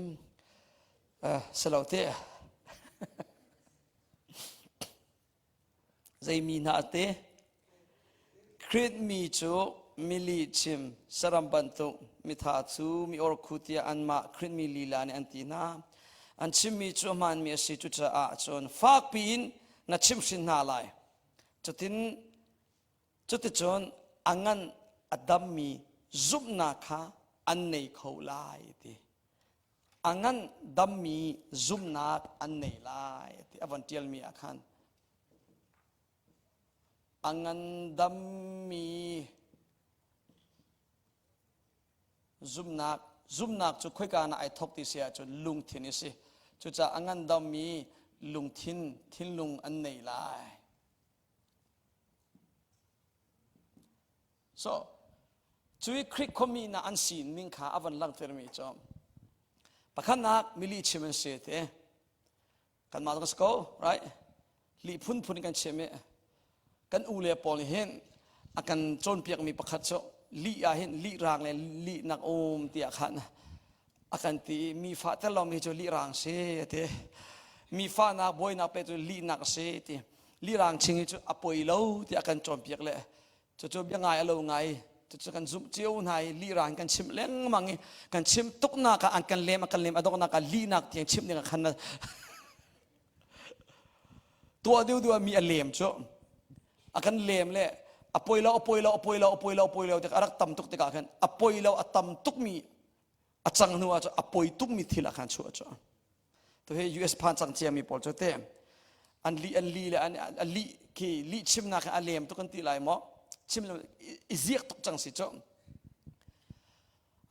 A: uh, salo te. Zei mi hna te? Krit mi cu mili chim saram bantuk mitha cu mi orkhu tiah anmah Krit mi lila nih an ti hna. An chimmi cu a hmaanmi a si cucaah cun fakpi in na chimhhrin hna lai. Cutin cuticun a ngan a dammi zumhnak kha an nei kho lai ti. A ngan dammi zumhnak an nei lai ti a von ṭialmi ah khan a ngandammi zumhnak zumhnak cu khoika na ai thok ti si ahcun lungthin i si cucaah a ngandammi lungthin thinlung an nei lai so cui Khrih khuami na an si ning kha a van langhtermi cu pakhatnak mili chim an si te Kanmah zong si ko, right? Lih phunphun kan chim i kan u le pawl nih hin a kan cawnpiakmi pakhat cu lih ah hin lih rang le lih nak um tiah khan a kan ti i mi fah tel lomi cu lih rang si a ti. Mi fahnak buainak pe cu lihnak a si ti. Lih rang ching hi cu a poi lo tiah a kan cawnpiak le Cucu bia ngai a lo ngai. Cucu kan zumh cio hna i lihra in kan chimh lengmang i kan chim tuknak ah an kan lem a kan lem a donghnak ah lihnak tiang chimh ding ah khan tuah deuh deuh ah mi a lem cu a kan lem le a poi lo a poi lo a poi lo a poi lo a poi lo tik a rak tam tuk tikah khan a poi lo a tam tukmi a cang hnu ah cu a poi tukmi thil ah khan chuah cu to hi US phan cang ciami pawl cu te an li an li le an a li khi li chimnak a lem tuk an ti lai maw chim lo i ziak tuk cang si cu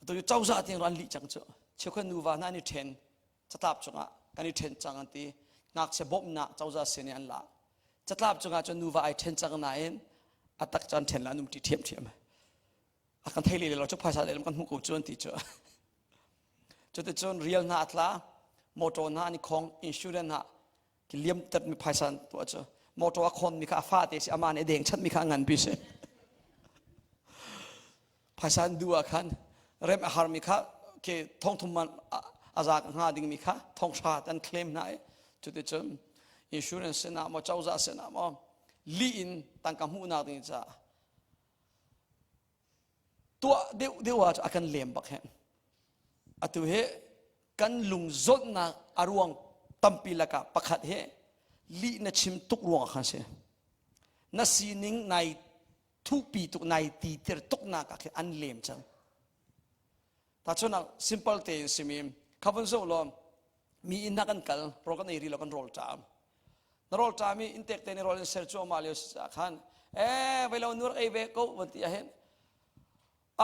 A: to cozah tiang an li cang cu cheukhat nuva hna an i then catlap cungah kan i then cang an ti ngakchia bawmhnak cozah sin i an la catlap cungah cun nuva ai then cang nain a tak cun then la an um ti thiam thiam a kan thei le lo cu phaisa le kan hmuh ko cu an ti cu cuticun rial hna a tla motor hna an i khong insurance hna ki liam tat mi phaisa an tuah cu motor a khon mi kha a fa te si ama nih deng chat mi kha a ngan pi si phaisa an duh ah khan rem a har mi kha ke thong thum man a za hnga ding mi kha thong hra an claim hna i cuticun insurance sinah maw cozah sinah maw li in tangka hmuhnak ding caah tuah deuh deuh ah a kan lem bak he atu hi kan lung zawtnak a ruang tampi lakah pakhat hi lih na chim tuk ruang khan si na sining nai thupi tuk nai ti tir tuk nak ah khin an lem cang tahchunak simple tein simi kha vun zoh law mi inn ah kan kal rawl kan ei ri lo kan rawl ṭam na rawl ṭam i inntek te nih rawl in ser cuahmah lio si caah khan eh vei lo nu rak ei ve ko van ti ahhin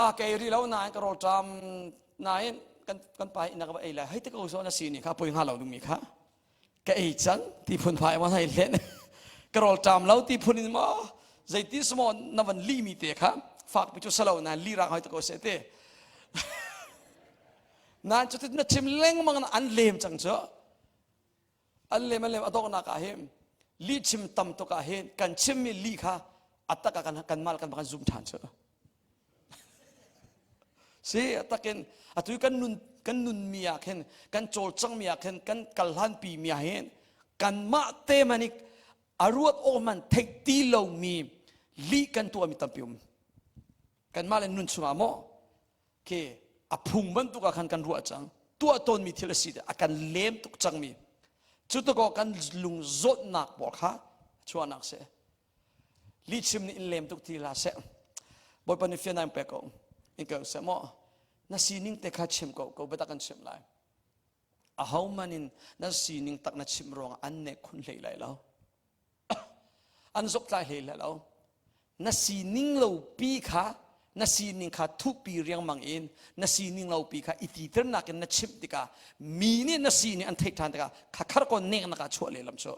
A: a ka ei ri lo nain ka rawl ṭam nain kan kan pa inn ah ka va ei lai hei te ko so na si ni kha poi hnga lo dingmi kha ka ei cang ti phun phai ma hei hlen ka rawl ṭam lo ti phun in maw zeiti smaw na van li mi te kha fak pi cu salo na li rang hoi te ko se te Nain cutin na chim lengmang an lem cang cu. An lem an lem a donghnak ah hin lih chim tam tuk ah hin kan chimmi lih kha a tak ah kan kan mal kan kan zum ṭhan cu. Si a takin atu kan nun kan nun mi ah khin kan cawlcang mi ah khin kan kal hlan pi mi ah hin kanmah te man i a ruat awk man theih ti lomi lih kan tuah mi tampi um kanmah le nun chungah maw khi a phung bantuk ah khan kan ruah cang tuah tawnmi thil a si a kan lem tuk cangmi cu tikah kan lung zawtnak pawl kha chuahnak si lihchim nih in lem tuk ti hlah seh bawipa nih fian pek ko in ko seh maw na sining te kha chim ko ko biatak kan chim lai. Ahohmanh in na sining tak na chimh ruangah an nek khun hlei lai lo. An zoktlai hlei lai lo. Na sining lo pi kha na sining kha thupi riangmang in na sining lo pi kha i titernak in na chimh tikah mi nih na sining an theih ṭhan tikah khakhar ko nek nak ah chuah lehlam cu.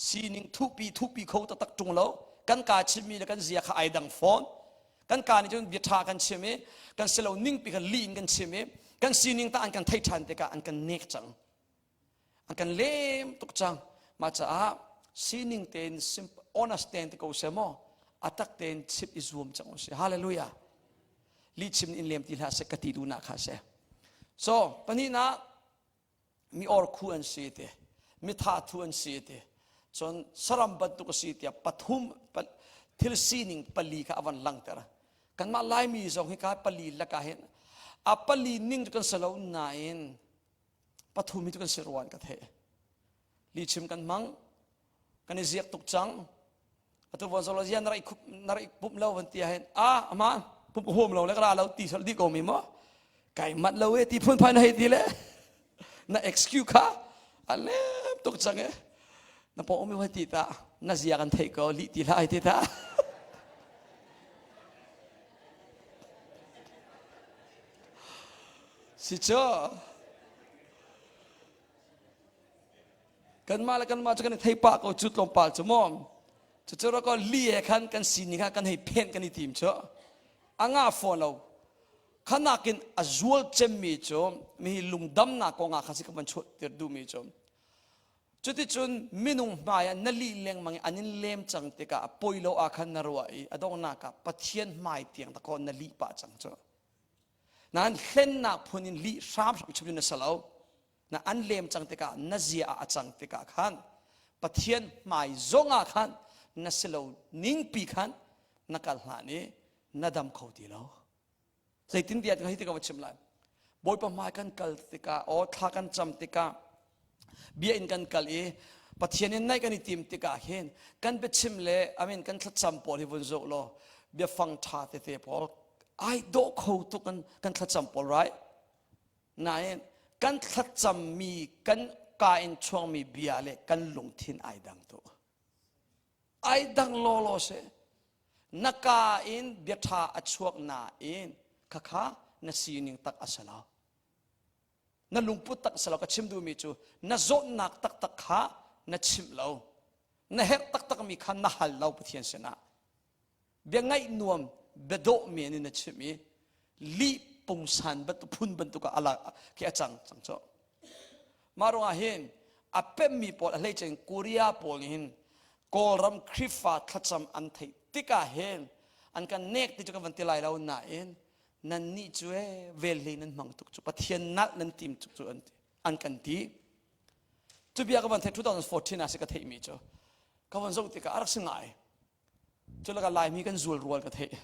A: Sining thupi thupi kho taktak ṭung lo. Kan kaa chimmi le kan zia kha ai dang fawn. Kan kaa nih cun bia ṭha kan chim i kan si lo ningpi kha lih in kan chim i kan sining tah an kan theih ṭhan tikah an kan nek cang. An kan lem tuk cang. Mah caah sining tein simple honest tein ti ko seh maw a tak tein chim i zuam cang usih. Hallelujah. Lih chim in lem ti hlah seh ka ti duhnak kha si. So pahnihnak mi orkhu an si ti mi thathu an si ti cun saram bantuk a si tiah pathum thil sining pali kha a van langter kanmah laimi zong hi ka pali laka hin a pali ning cu kan si lo nain pathum hi cu kan si ruan ka theih lichim kan hmang kan i ziak tuk cang atu von solo zia na rak na rak pumh lo van ti ahhin a ama pumh ka huam lo le ka ra lo ti sol di ko mi mo kai mat lo e ti phun phai na hei ti le na excuse kha a lem tuk cang e na po mi hoi ti ta na zia kan thei ko li ti lai ti ta si cho Kanmah le kanmah cu kan i thei pah ko cu tlawmpal cu maw. Cucu ra ko li he khan kan sining kha kan hei phen kan i tim cu. A nga fawn lo. Khanak in a zual cemmi cu mi lungdamnak kong ah khan si ka van chuah tir duhmi cu. Cuticun minung hmai ah na lih lengmang i an in lem cang tikah a poi lo ah khan na ruah i a donghnak ah Pathian hmai tiang dakaw na lih pah cang cu. Nain hlennak phun in lih hramhram chim na si lo. Na an lem cang tikah na zia ah a cang tikah khan Pathian hmai zong ah khan na si lo ningpi khan na kal hlan i na dam kho ti lo. Zeitintiah hi tikah va chim lai. Bawipa hmai kan kal tikah aw thla kan cam tikah bia in kan kal i Pathian in naih kan i tim tikah hin kan biachim le amin kan thlacam pawl hi vun zoh law biafang ṭha tete pawl ai dawh kho tuk kan kan thlacam pawl right Nain kan thlacammi kan ka in chuangmi bia le kan lungthin ai dang tu. Ai dang lawlaw si. Na ka in bia ṭha a chuak nain khakha na sining tak a si lo. Na lungput tak a si lo. Ka chim duhmi cu na zawtnak taktak kha na chimh lo. Na herh taktakmi kha na hal lo Pathian sinah. Bia ngaih nuam bia dawh men in na chimh i lih pungsan bantuk phun bantuk ah ala khi a cang cang cu. Mah ruangah hin a pemmi pawl a hleice in Korea pawl nih hin Kawlram Khrihfa thlacam an theih tikah hin an kan nek ti cu kan van ti lai lo nain nannih cu ee velhle nan hmang tuk cu Pathian nalh nan tim tuk cu an ti an kan ti. Cu bia ka van theih 2014 ah si ka theihmi cu ka van zoh tikah a rak si ngai. Cu lakah Laimi kan zual rual ka theih.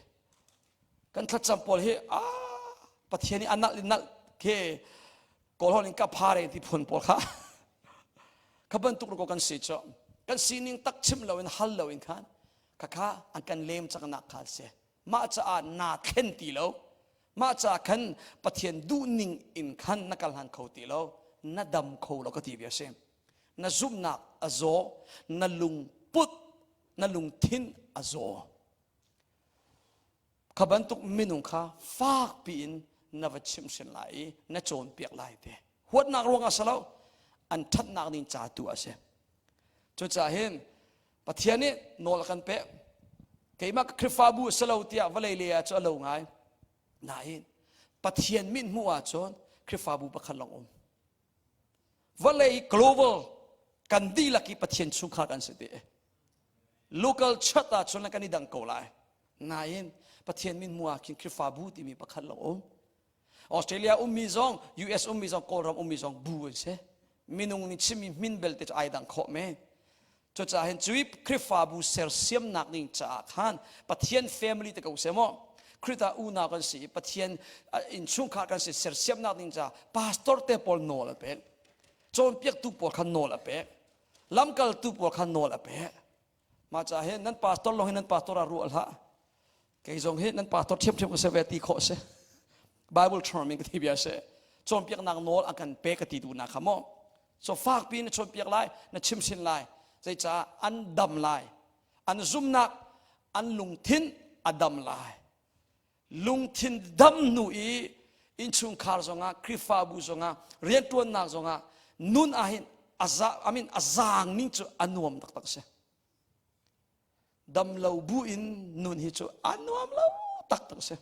A: Kan thlacam pawl hi ah Pathian nih a nalh in nalh khi Kawlhawn in ka phare ti phun pawl kha kha bantuk ko kan si cu kan sining tak chim lo in hal lo in khan khakha an kan lem cangnak kha si mah caah naa thlen ti lo mah caah khan Pathian duhning in khan na kal hlan kho ti lo na dam kho lo ka ti bia si na zumhnak a zaw na lungput na lungthin a zaw kha bantuk minung kha fakpi in na va chimhhrin lai i na cawnpiak lai te huatnak ruangah si lo an ṭhatnak ding ca tu a si cucaah hin Pathian nih nawl a kan pek keimah ka Khrihfabu a si lo tiah vawlei le ah cu a lo ngai nain Pathian mit hmuh ahcun Khrihfabu pakhat lawng um Vawlei global kan dihlak i Pathian chungkhar kan si ti. Local church ah cun kan i dang ko lai. Nain Pathian min hmu ah khin Khrihfabu timi pakhat lo um. Australia ummi zong, US ummi zong, Kawlram ummi zong bu an si. Minung nih chimmi hmin belte cu ai dang khawh men. Cucaah hin cui Khrihfabu sersiamnak ding caah khan Pathian family te ko seh maw Khrih unau kan si i Pathian innchungkhar kan si sersiamnak ding caah pastor te pawl nawl a pek cawnpiaktu pawl kha nawl a pek lamkaltu pawl kha nawl a pek mah caah hin nan pastor lawng hi nan pastor ah ruah hlah kei zong hi nan pastor ṭhiamṭhiam ka si ve ti khawh si Bible term in ka ti bia si. Cawnpiaknak nawl a kan pe ka ti duhnak kha maw? So fakpi na cawnpiak lai, na chimhsin lai. Zeicah an dam lai. An zumnak, an lungthin a dam lai. Lungthin dam hnu i innchungkhar zongah, Khrihfabu zongah, rianṭuannak zongah nun ahhin a za, I mean, a zaang ning cu a nuam taktak si. Dam lo bu in nun hi cu a nuam lo taktak si.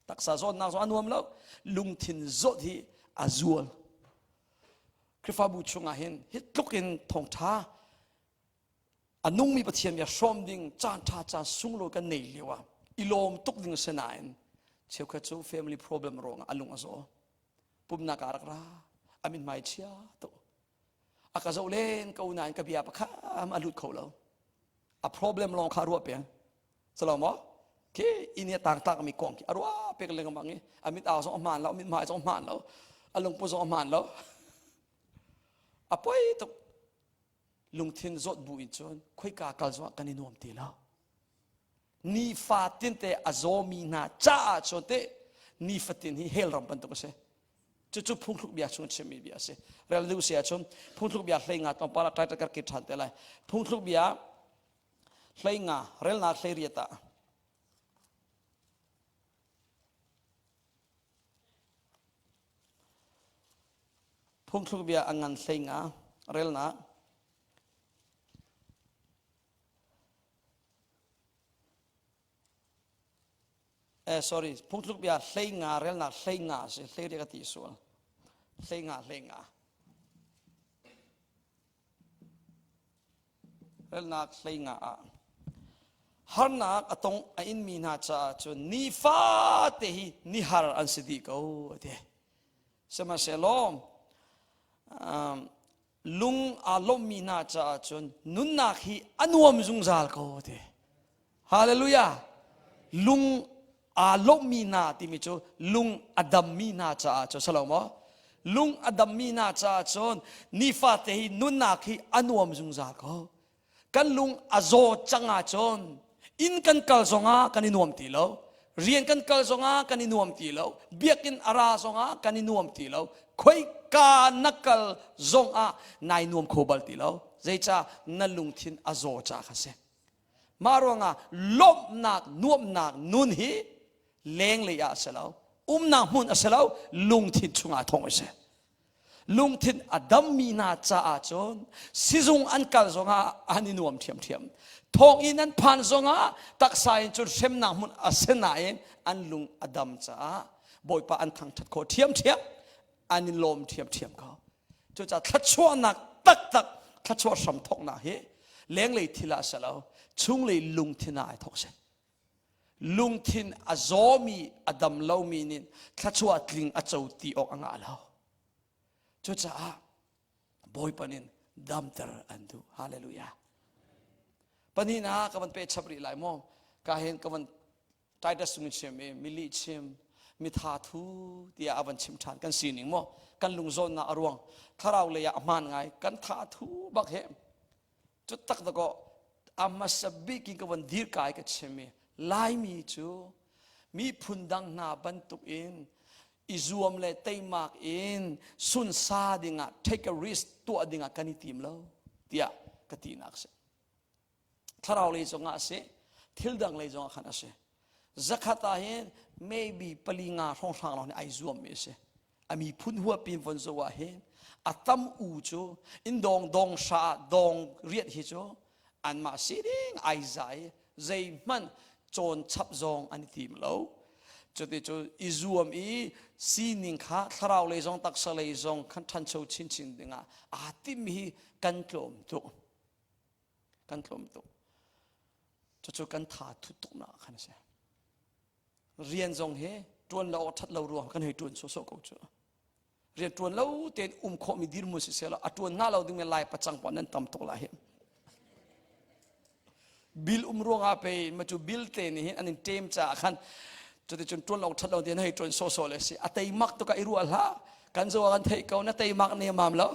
A: Taksa zawtnak zong a nuam lo, lungthin zawt hi a zual. Khrihfabu chungah hin hi tluk in thawngṭha a nungmi Pathian bia hrawm ding caan ṭha caan sunglawi kan nei lio ah i lawm tuk ding a si nain cheukhat cu family problem ruangah a lung a zaw. Pumnak ah rak ra, a mithmai chia tuk. A ka zoh len ko nain ka bia pakhat a lut kho lo. A problem lawng kha a ruah peng. Salo maw? Khi inn i a tangtak mi kong khi a ruah pek lengmang i a mit au zong a hmaan lo, a mithmai zong a hmaan lo, a lungput zong a hmaan lo. A poi tuk. Lungthin zawt bu in cun khoika kal zong ah kan i nuam ti lo. Nifatin te a zawmi hna caah cun te nifatin hi hell ram bantuk a si. Cucu phungthluk bia chung chimmi bia a si. Rel duh si ahcun phungthluk bia hlei nga tlawmpal ah title kar kir ṭhan te lai. Phungthluk bia hlei nga relnak hlei riat ah phungthluk bia a ngan hlei nga relnak Eh, sorry, phungthluk bia hlei nga relnak hlei nga si, hlei riat ka ti sual. Hlei nga, hlei nga. Relnak hlei nga ah harnak a tong a inmi hna caah cun nifate hi nihar an si dih ko a ti. Sihmanhsehlaw um, lung aa lawmmi hna caah cun nunnak hi a nuam zungzal ko a ti. Hallelujah! Lung aa lawmmi hna timi cu lung a dammi hna caah cu salo maw? Lung a dammi hna caah cun nifate hi nunnak hi a nuam zungzal ko. Kan lung a zaw cang ahcun inn kan kal zongah kan i nuam ti lo. Rian kan kal zongah kan i nuam ti lo. Biakinn a ra zongah kan i nuam ti lo. Khoika na kal zongah nai nuam kho bal ti lo. Zeicah na lungthin a zaw ca kha si. Mah ruangah lawmhnak, nuamhnak nun hi lenglei ah a si lo, umnak hmun a si lo, lungthin chungah thawng a si. Lungthin a dammi hna caah cun sizung an kal zongah an i nuam ṭhiamṭhiam. Thawnginn an phan zongah taksa in cun hremnak hmun a si nain an lung a dam caah Bawipa an thangṭhat khawh ṭhiamṭhiam, an i lawm ṭhiamṭhiam ko. Cucaah thluachuahnak taktak thluachuah hram thawknak hi lenglei thil ah si lo chunglei lungthin ah ai thawk si. Lungthin a zawmi a dam lomi nih thluachuah tling a co ti awk a ngah lo. Cucaah Bawipa nih damter an duh. Hallelujah. Pahnihnak ka van pe chap rih lai maw? Ka hin ka van Titus chung in chim i mi chim mitha thu tiah a van chim ṭhan kan sining maw kan lungzawnnak a ruang thlarau lei ah a hmaan ngai kan tha thu bak he cu tak dakaw a hmasa bik in ka van dir kai ka chim i Laimi cu miphun dang hna bantuk in i zuam le teimak in sunsa dingah take a risk tuah dingah kan i tim lo tiah ka tinak si thlarau lei zongah a si thil dang lei zongah khan a si zakhat ah hin maybe pali nga hrawnghrang lawng nih ai zuammi a si a miphun huapin von zo ah hin a tam u cu in dong dong hra ah dong riat hi cu anmah sining ai zai zeihmanh cawn chap zong an i tim lo cuti cu i zuam i sining kha thlarau lei zong taksa lei zong khan ṭhancho chinchin dingah aa timmi hi kan tlawm tuk kan tlawm tuk cucu kan tha thut tuk nak khan a si rian zong hi ṭuan lo awk ṭhat lo ruang kan hei ṭuan sawsawh ko cu rian ṭuan lo tein um khawhmi dirhmun si seh law a ṭuan hnga lo dingmi lai pacang pawl nan tam tuk lai hi bil um ruangah pei ma cu bil te nih hin an in ṭem caah khan cuticun ṭuan lo ṭhat lo tein hei ṭuan sawsawh le si a teimak tuk ah i ruah hlah kan zo ah kan theih ko na teimak nemam lo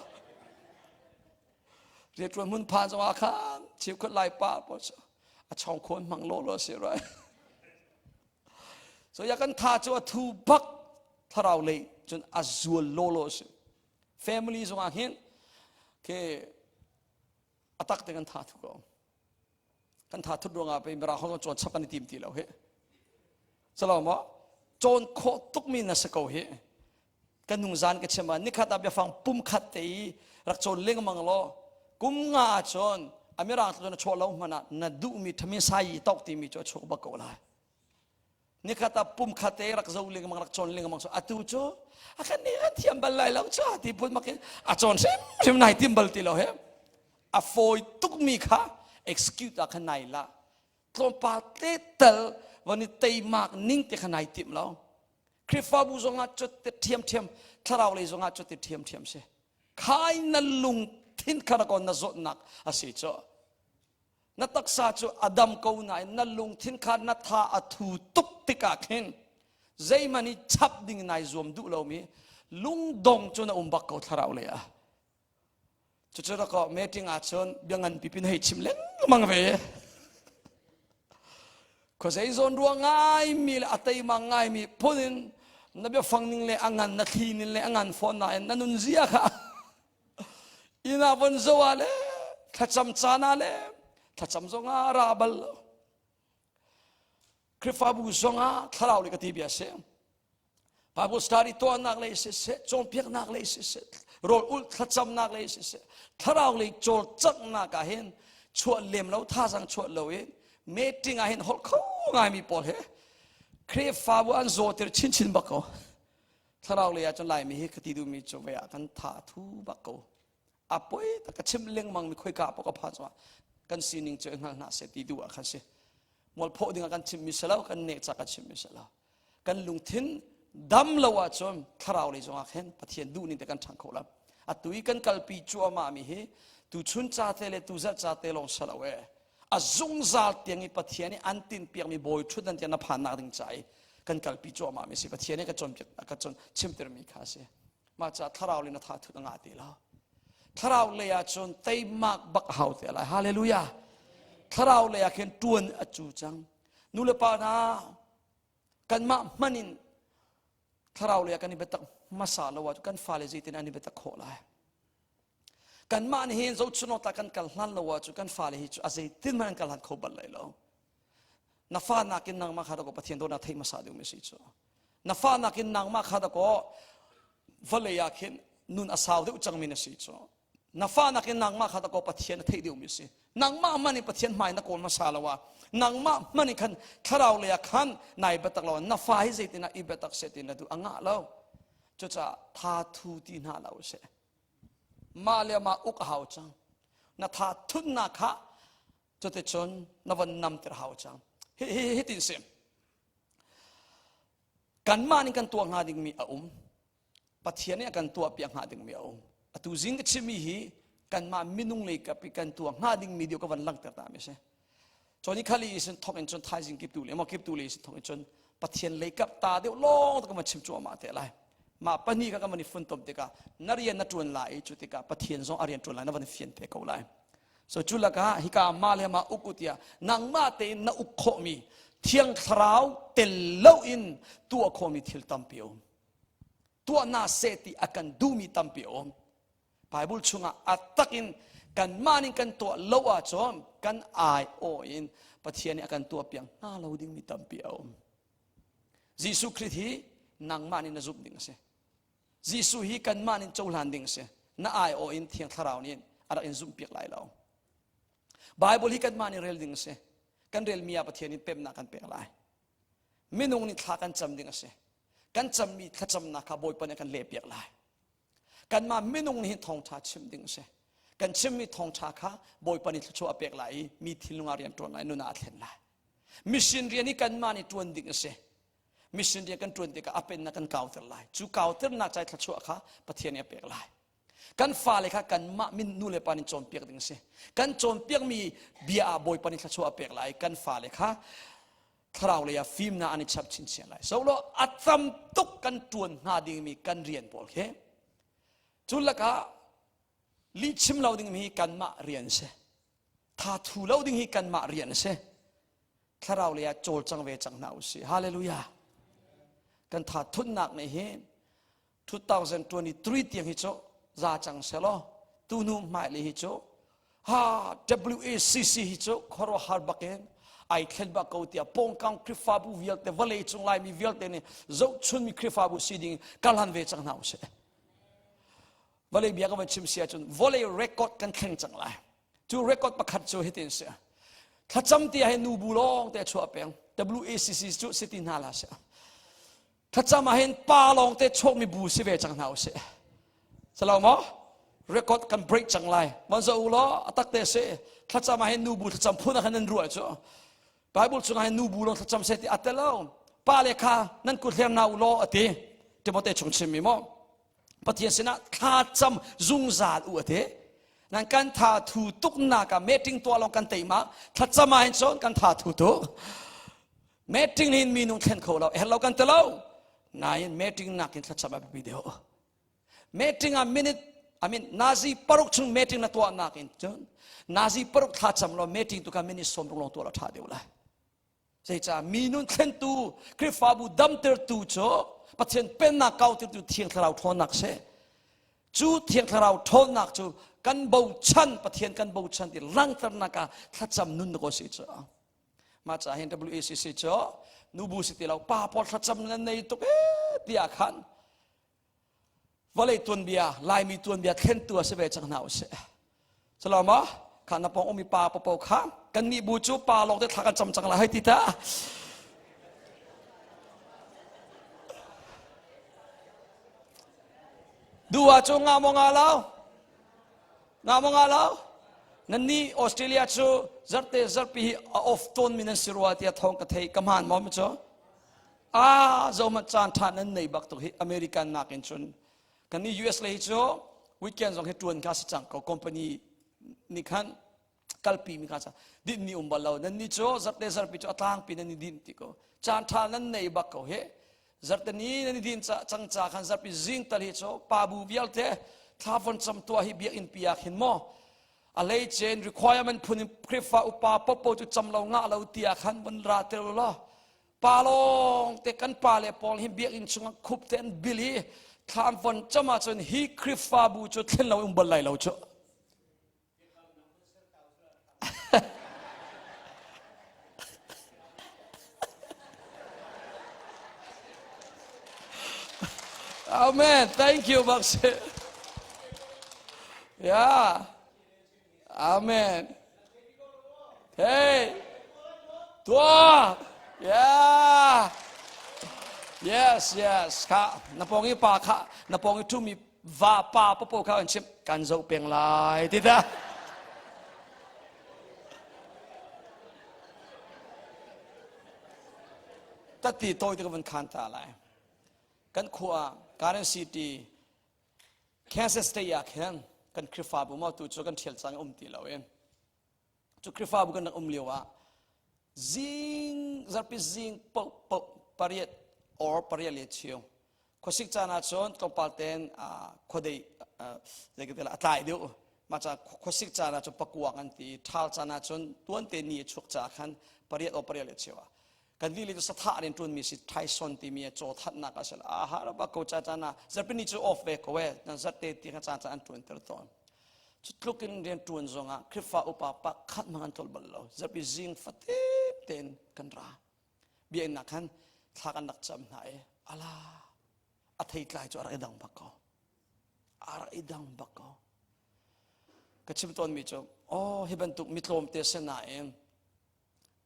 A: Rianṭuan hmun phan zongah khan cheukhat lai pa pawl cu a chawng khawn hmang law law si right. So ya kan tha cu a thu bak thlarau lei. Cun a zual lawlaw a si. Family zongah hin ke a tak te kan tha thu ko. Kan tha thut ruangah pei mirang holh cawn chap kan i tim ti lo hi. Salo maw? Cawn khawh tukmi na si ko hi. Kan nung zan ka chim ah nikhat ah biafang pum khat te i rak cawn lengmang law kum nga ahcun a mirang tluk na chuah lo hmanh ah na duhmi thamin sai tok timi cu a chuak bak ko lai. Nikhat ah pum khat te rak zo lengmang rak cawn lengmang so atu cu a kan nih kan thiam bal lai lo cu ti phun makin a cawn hrimhrim nai tim bal ti lo he. A fawi tukmi kha excuse ah khan nai la. Tlawmpal te tal van i teimak ning te kha nai tim lo. Khrihfabu zongah cutte ṭhiamṭhiam thlarau lei zongah cutte ṭhiamṭhiam si. Khai na lungthin kha rak na zawtnak a si cu. Na taksa cu a dam ko nain na lungthin kha na tha a thu tuk tikah khin zeihmanh i chap ding nai zuam duh lomi lungdong cu na um bak ko thlarau lei ah. Cucu rakaw meeting ahcun bia ngan pipi na hei chim lengmang ve. Khuazei zawn ruah ngaimi le a teima ngaimi phun in na biafang ning le a ngan na thli ning le a ngan fawn nain na nun zia kha inn ah von zo ah le thlacam caan ah le thlacam zong ah ra bal lo. Khrihfabu zong ah thlarau le ka ti bia si. Bible study tuahnak lei siseh, cawnpiaknak lei siseh, rawl ulh thlacamnak lei siseh, thlarau lei cawlcanghnak ah hin chuah lem lo thazang chuah lo in meeting ah hin holh kho ngaimi pawl he Khrihfabu an zawtir chinchin bak ko. Thlarau lei ah cun Laimi hi ka ti duhmi cu vei ah kan tha thu bak ko. A poi tak ka chim lengmang mi khoika paoh ka phan zongah kan sining cu i hngal hna seh ti duh ah khan si. Mualphoh ding ah kan chimmi si lo, kan neh ca kan chimmi si lo. Kan lungthin dam lo ahcun thlarau lei zongah khin Pathian duh ning te kan ṭhang kho lo. Atu i kan kalpi cuahmah mi hi tuchun ca te le tuzarh ca te lawng si lo e. A zungzal tiang i Pathian i an tinhpiakmi bawi ṭhutdan tiang na phannak ding ca i kan kalpi cuahmah mi si. Pathian i ka cawnpiak ka cawn chimtermi kha a si. Mah caah thlarau lei na tha thut a ngah ti lo. Thlarau lei ah cun teimak bak a hau te lai. Hallelujah. Thlarau lei ah khin ṭuan a cu cang. Nu le pa hna kanmah hman in thlarau lei ah kan i biatak hmasa lo ah kan fale zeitin an i biatak khawh lai. Kanmah nih hin zohchunawk ta kan kal hlan lo ah cu kan fale hi cu a zeitin hmanh an kal hlan kho bal lai lo. Na fa nakin nangmah kha dakaw Pathian dawtnak theih hmasa ding mi si cu. Na fa nakin nangmah kha dakaw vawlei ah khin nun a sau deuh cangmi na si cu. Na fa nakin nangmah kha dakaw Pathian a theih deuhmi si. Nangmah hmanh in Pathian hmai na kawl hmasa lo ah nangmah hmanh in khan thlarau lei ah khan nai biatak lo na fa hi zeitin ah i biatak seh ti na duh a ngah lo. Cucaah tha thu ti hna lo seh. Mah le mah uk a hau cang. Na tha thutnak kha cuticun na von namter hau cang. Hi hi hi tin si. Kanmah nih kan tuah hnga dingmi a um. Pathian nih a kan tuah piak hnga dingmi a um. Atu zing ka chimmi hi kanmah minung lei kap i kan tuah hnga dingmi deuh ka van langhter ta mi si. Cun khali sin thok in cun thaizing kip tu le maw kip tu le sin thok in cun Pathian lei kap ta deuh lawng ka van chim cuahmah te lai. Mah pahnih kha ka van i funtom tikah na rian na ṭuan lai i cu tikah Pathian zong a rian ṭuan lai na van fian te ko lai. So cu lakah hika mah le mah uk u tiah nangmah tein na uk khawhmi Thiang Thlarau tel loin tuah khawhmi thil tampi a um. Tuah na seh ti a kan duhmi tampi a um. Bible chungah a takin kanmah nih kan tuah lo ahcun kan aiawh in Pathian nih a kan tuah piak hnga lo dingmi tampi a um. Jesuh Khrih hi nangmah nih na zumh ding a si. Jesuh hi kanmah nih cohlan ding a si. Na aiawh in Thiang Thlarau nih a rak in zumh piak lai lo. Bible hi kanmah nih rel ding a si. Kan relmi ah Pathian nih pemnak kan pek lai. Minung nih thla kan cam ding a si. Kan cammi thlacamnak kha Bawipa nih a kan lehpiak lai. Kanmah minung nih hin thawngṭha chim ding a si. Kan chimmi thawngṭha kha Bawipa nih thluachuah a pek lai i mi thinlung ah rian ṭuan lai, nun ah a thlen lai. Mission rian hi kanmah nih ṭuan ding a si. Mission rian kan ṭuan tikah a pennak kan kauter lai. Cu kauternak ca i thluachuah kha Pathian nih a pek lai. Kan fale kha kanmah min nu le pa nih cawnpiak ding a si. Kan cawnpiakmi bia ah Bawipa nih thluachuah a pek lai. Kan fale kha thlarau lei ah fimnak an i chap chinchin lai. So lo a tam tuk kan ṭuan hnga dingmi kan rian pawl khi cu lakah lih chim lo dingmi hi kanmah rian si. Tha thu lo ding hi kanmah rian a si. Thlarau lei ah cawlcang ve cang hna usih. Hallelujah. Kan tha thutnak nih hin. 2023 tiang hi cu za cang selaw tu hnu hmailei hi cu ha WACC hi cu khuaruahhar bakin ai thlen bak ko tiah pawngkam Khrihfabu vialte vawlei cung Laimi vialte nih zohchunmi Khrihfabu si ding karhlan ve cang hna usih. Vawlei bia ka van chim si ahcun vawlei record kan thleng cang lai. Cu record pakhat cu hitin si. Thlacam ti ah hin nubu lawng te chuah peng. WACC cu si ti hna la si. Thlacam ah hin pa lawng te chuakmi bu si ve cang hna usih. Salo maw? Record kan break cang lai. Mon zo u law a tak te si. Thlacam ah hin nubu thlacam phun ah khan nan ruah cu. Bible chungah hin nubu lawng thlacam se ti a tel lo. Pa le kha nan kut hler na u law a ti. Timote chung chimmi maw? Pathian sinah thlacam zungzal u a ti. Nan kan tha thu tuk nak ah meeting tuah lawng kan teima thlacam ah hin cun kan tha thu tuk. Meeting hin minung thlen kho lo herh lo kan ti lo nain meeting nakin thlacam a biapi deuh meeting ah minute I mean nazi paruk chung meeting na tuah nakin cun nazi paruk thlacam lo meeting tu kha minute sawm lawng tuah la ṭha deuh lai zeicah mi nun thlentu Khrihfabu damtertu cu Pathian pennak kautertu Thiang Thlarau ṭhawnnak si cu Thiang Thlarau ṭhawnnak cu kan bochan Pathian kan bochan ti langhternak ah thlacam nun na ko si cu Mah caah hin WACC cu nubu si ti lo pa pawl thlacam nan nei tuk ee tiah khan vawlei tuanbia Laimi tuanbia thlentu a si ve cang hna usih. Calo ma kha na pong umi pa popo kha kan nih bu cu pa lawng te thla kan cam cang lai hei ti ta. Duwa cu nga maw nga lo? Nga maw nga lo? Nan nih Australia cu zarte zarpi hi a off tawn mi nan si rua tiah thawng ka thei ka hmaan maw cu? Ah zohmanh caan ṭha nan nei bak tuk hi American nakin cun kan nih US lei cu weekend zong hi ṭuan kha si cang ko company nih khan kalpi mi kha din ni um bal lo nan ni cu zarte zarpi cu a tlangpi nan i din ti ko caan ṭha nan nei bak ko hi zarte ni nan i din cang ca khan zarpi zing tal hi cu pa bu vialte thla von cam tuah hi biakinn pi ah khin maw a lei cen requirement phun in Khrihfa upa popo cu cam lo ngah lo tiah khan von ra tel law pa lawng te kan pa le pawl hi biakinn chungah khup te an bil i thla an von cam ahcun hi Khrihfabu cu thlen lo um bal lai lo cu Amen. Thank you, Maxi. Yeah. Amen. Hey. Tua. Yeah. Yes, yes. Kha na pong i pa kha na pong i thumi va pa popo kha an chim kan zoh peng lai ti ta tati toi te ka van khan ta lai kan khua Garden City Kansas State ah khin kan Khrihfabu ma tu cu kan thial cang um ti lo in Cu Khrihfabu kan rak um lio ah zing zarpi zing po po pariat or pariat le cheu khuasik caan ah cun tlawmpal ten khuadei zeikatela a tlai deuh mah ca khuasik caan ah cun pakuang an ti ṭhal caan ah cun tuante ni a chuak ca khan pariat or pariat le cheu ah kan li le cu sathah rian ṭuanmi si Tyson timi a caw thatnak a si a har ba ko ca caan ah zarpini cu off ve ko e nan zarte ti kha caan caan an ṭuan ter tawn Cu tluk in rian ṭuan zongah Khrihfa upa pakhat hmang an tlolh bal lo. Zarhpi zing fatin tein kan ra. Biakinn ah khan thla kan rak cam hna i ala a theitlai cu a rak i dang bak ko. A rak i dang bak ko. Ka chim tawnmi cu, oh hi bantuk mi tlawmte si nain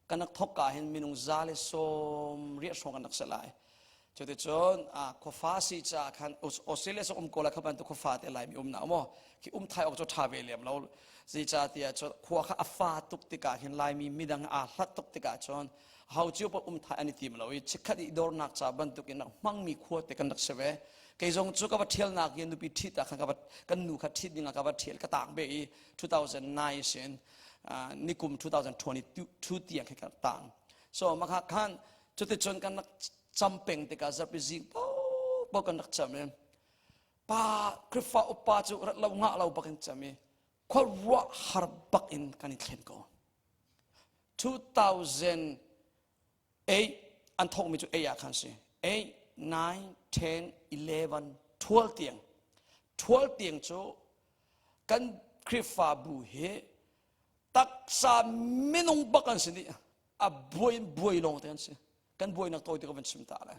A: kan rak thawk ka hin minung za le sawm riah hrawng kan rak si lai cuticun khuafa si caah khan Australia song um ko la kha bantuk khuafa te laimi um na maw khi um thai awk cu tha ve lem lo zeicah tiah cun khua kha a fa tuk tikah hin laimi midang aa hlat tuk tikah cun ho cio pa um thai an i tim lo i chikkhat i dornak ca bantuk in rak hmangmi khua te kan rak si ve kei zong cu ka va ṭhialnak i nupi ṭhit ah khan ka va kan nu kha ṭhit ding ah ka va ṭhial ka taang be i 2009 sin nikum 2022 tiang khi kan tang so makha khan cuticun kan rak cam peng tikah zarhpi zing po kan rak cam i pa Khrihfa upa cu rat lo ngah lo bak in cam i khuaruah har bak in kan i thlen ko 2008 an thawkmi cu 8 ah khan si 8 9 10 11 12. Thual tiang. Thual tiang cu kan Khrihfabu hi taksa minung bak an si dih. A buai in buai lawng te an si. Kan buainak tawi te ka van chim ta lai.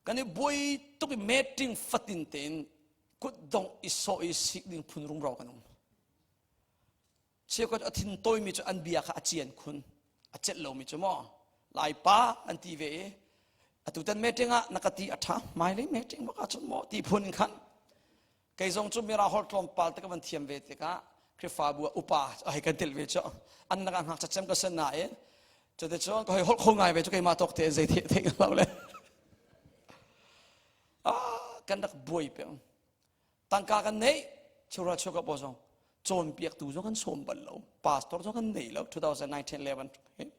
A: Kan i buai tuk i meeting fatin tein kutdong i sawh i sik ding phun rumro kan um. Cheukhat a thin tawimi cu an bia kha a cian khun. A celh lomi cu maw Laipa an ti ve i atu tan meeting ah na ka ti a ṭha hmailei meeting bak ahcun maw ti phun in khan kei zong cu mira holh tlawmpal te ka van thiam ve tikah Khrihfabu ah upa a hei kan tel ve cu an lakah ngakchia cem ka si nain cuticun ka hei holh kho ngai ve cu keimah tawk te zei theih theih lo le ah kan rak buai peng tangka kan neih chura chuka paw zong cawnpiaktu zong kan sawm bal lo pastor zong kan nei lo 2019 11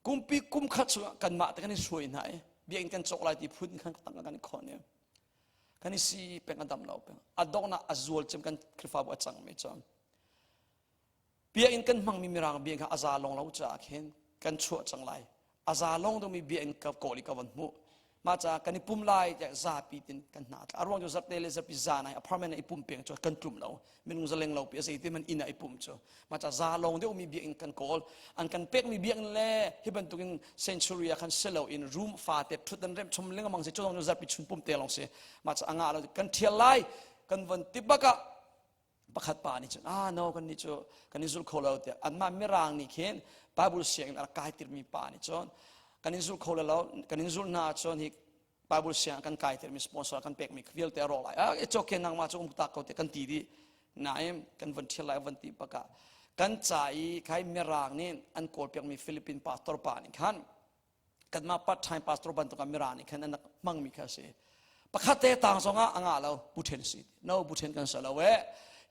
A: kumpi kum khat chungah kanmah te kan i hruai hna i biakinn kan cawk lai ti phun khan tangka kan i khon i kan i si peng a dam lo peng a donghnak a zual cem kan Khrihfabu a cangmi cu Biakinn kan hmangmi mirang biakinn kha a za lawng lo caah khin kan chuah cang lai. A za lawng dingmi biakinn ka kawl i ka von hmuh. Mah caah kan i pum lai tiah zapi tin kan hna a tla. A ruang cu zarhte le zarhpi zan ah apartment ah i pum peng cu kan tlum lo. Minung zaleng lo pi a zei ti man inn ah i pum cu. Mah caah za lawng deuhmi biakinn kan kawl. An kan pekmi biakinn le hi bantukin century ah khan si lo in room fate thut an remh chom lengmang si cu zong cu zarhpi chun pum te lawng si. Mah caah a ngah lo kan thial lai kan von ti bak ah pakhat pa nih cun ah no kan nih cu kan i zul kho lo tiah anmah mirang nih khin Bible sianginn a rak kai tirmi pa nih cun kan in zul kho lo kan in zul hna cun hi Bible siang kan kai tirmi sponsor kan pekmi vialte a rawk lai ah it's okay nangmah cu um tak ko tiah kan ti dih nain kan von thial lai von ti pakah kan ca i khai mirang nih an kawl piakmi Philippine pastor pa nih khan kanmah part time pastor bantuk ah mirang nih khan an rak hmangmi kha a si pakhat te tang zong ah a ngah lo buthen si no buthen kan sa lo e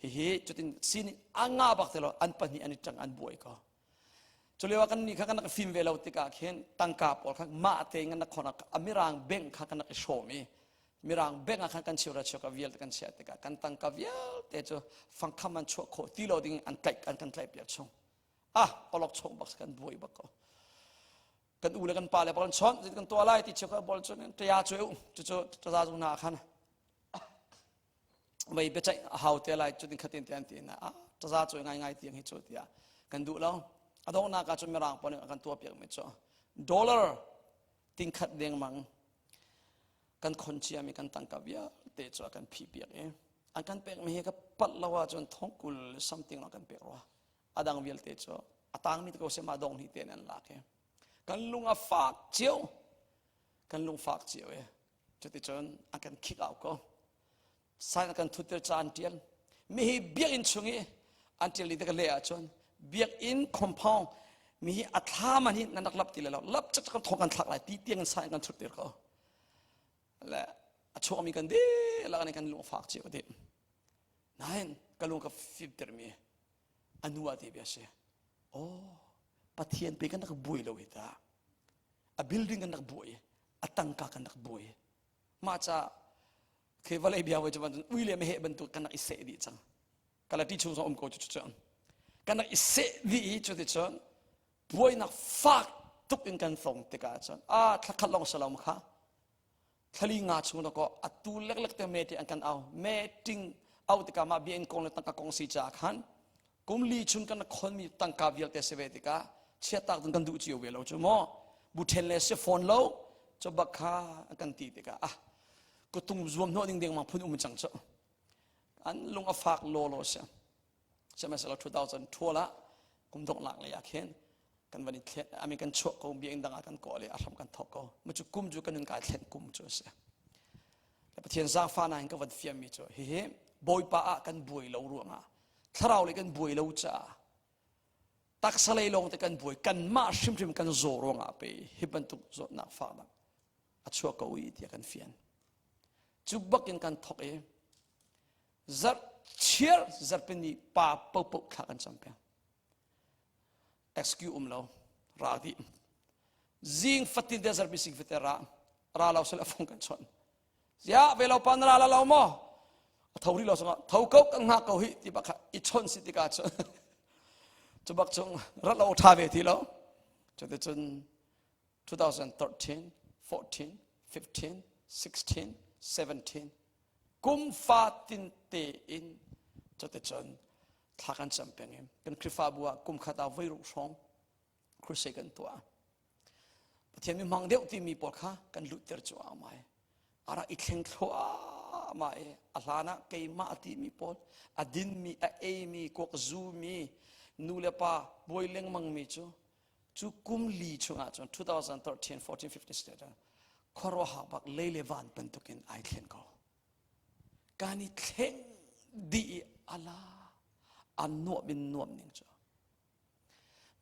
A: hihi cutin sining a ngah bak te lo an pahnih an i ṭang an buai ko culio ah kan nih kha kan rak fim ve lo tikah khin tangka pawl kha mah te in kan rak khon a mirang bank kha kan rak i hrawm i mirang bank ah khan kan cheuhra cheuka vialte kan chiah tikah kan tangka vialte cu fangkham an chuah khawh ti lo ding an tlaih an kan tlaih piak chung ah olok chung bak kan buai bak ko kan u le kan pa le bak an chawnh kan tuah lai ti cheu ka bol cun ṭaya cu cu cu taza zung na khan vei biaceih a hau te lai cutin khatin te an ti na ah taza cu ngai ngai tiang hi cu tiah kan duh lo a donghnak ah cun mirang pawl nih a kan tuah piak mi cu dollar tingkhat dengmang kan khon ciami kan tangka vialte cu a kan phih piak i an kan pek mi hi ka palh lo ahcun thongkul something kan pek rua a dang vialte cu a tangmi te ko seh mah dong hnih te an lak i kan lung a fak cio kan lung fak cio i cuticun an kan kick out ko sign an kan thutter ca an tial mi hi biakinn chung i an tial ni te ka leh ahcun biakinn compound mi hi a thla man hi nan rak lap ti le lo lap cak cak thong kan thlak lai ti tiang in sign kan thutter ko le a chuakmi kan dihlak in kan lung a fak cio dih nain ka lung ka fimtermi a nu ah ti bia si oh pathian pe kan rak buai lo hi ta a building kan rak buai a tangka kan rak buai mah ca khi vawlei bia voi cu ui le meheh bantuk kan rak i seh dih cang kalati chung zong um ko cu cu kan rak i seh dih i cu ti cun buainak fak tuk in kan fong tikah cun a thlakhat lawng salam kha thlali nga chung da ko atu leklek te meeting an kan au meeting au tikah mah biakinn kong le tangka kong si caah khan kum li chung kan khonmi tangka vialte si ve tikah chiatak ding kan duh cio ve lo cu maw bu then le si fawn lo cu bak kha an kan ti tikah ah kutung zuam hnawh ding ding mang phun um cang cu an lung a fak law law si sihmanhsehlaw 2012 ah kum donghnak lei ah khin kan van i thlen I mean kan chuah ko biakinn dang ah kan kawl i a hram kan thawk ko mu cu kum cu kan nun kai thlen kum cu a si Pathian zaangfahnak in ka van fiammi cu hihi Bawipa ah kan buai lo ruangah thlarau lei kan buai lo caah taksa lei lawng te kan buai kanmah hrimhrim kan zaw ruangah pe hi bantuk zawtnak fahnak a chuak ko i tiah kan fian cu bakin kan thok i zarh chiar zarhpini pa popo thla kan cam peng excuse um lo ra dih zing fatin te zarhpi sing fate ra ra lo sel a fung kan chon zia ve lo pan ra la lo mo a tho ri lo sanga tho ko kan ngak ko hi ti bak i chon si tika chun chu bak chung rat lo tha ve ti lo chu te chun 2013 14 15 16. 17 kum fatin tein cuticun thla kan cam peng i kan Khrihfabu ah kum khat ah voi ruk hrawng crusade kan tuah. Pathian mi hmang deuh timi pawl kha kan luhter cuahmah i a rak i thleng thluahmah i a hlan ah keimah a timi pawl a dinmi a eimi kuak zumi nu le pa buai lengmangmi cu cu kum li chungah cun 2013 14 15 16 khuaruahhar bak lei le van bantukin ai thlen ko. Kan i thleng dih i ala a nuam in nuam ning cu.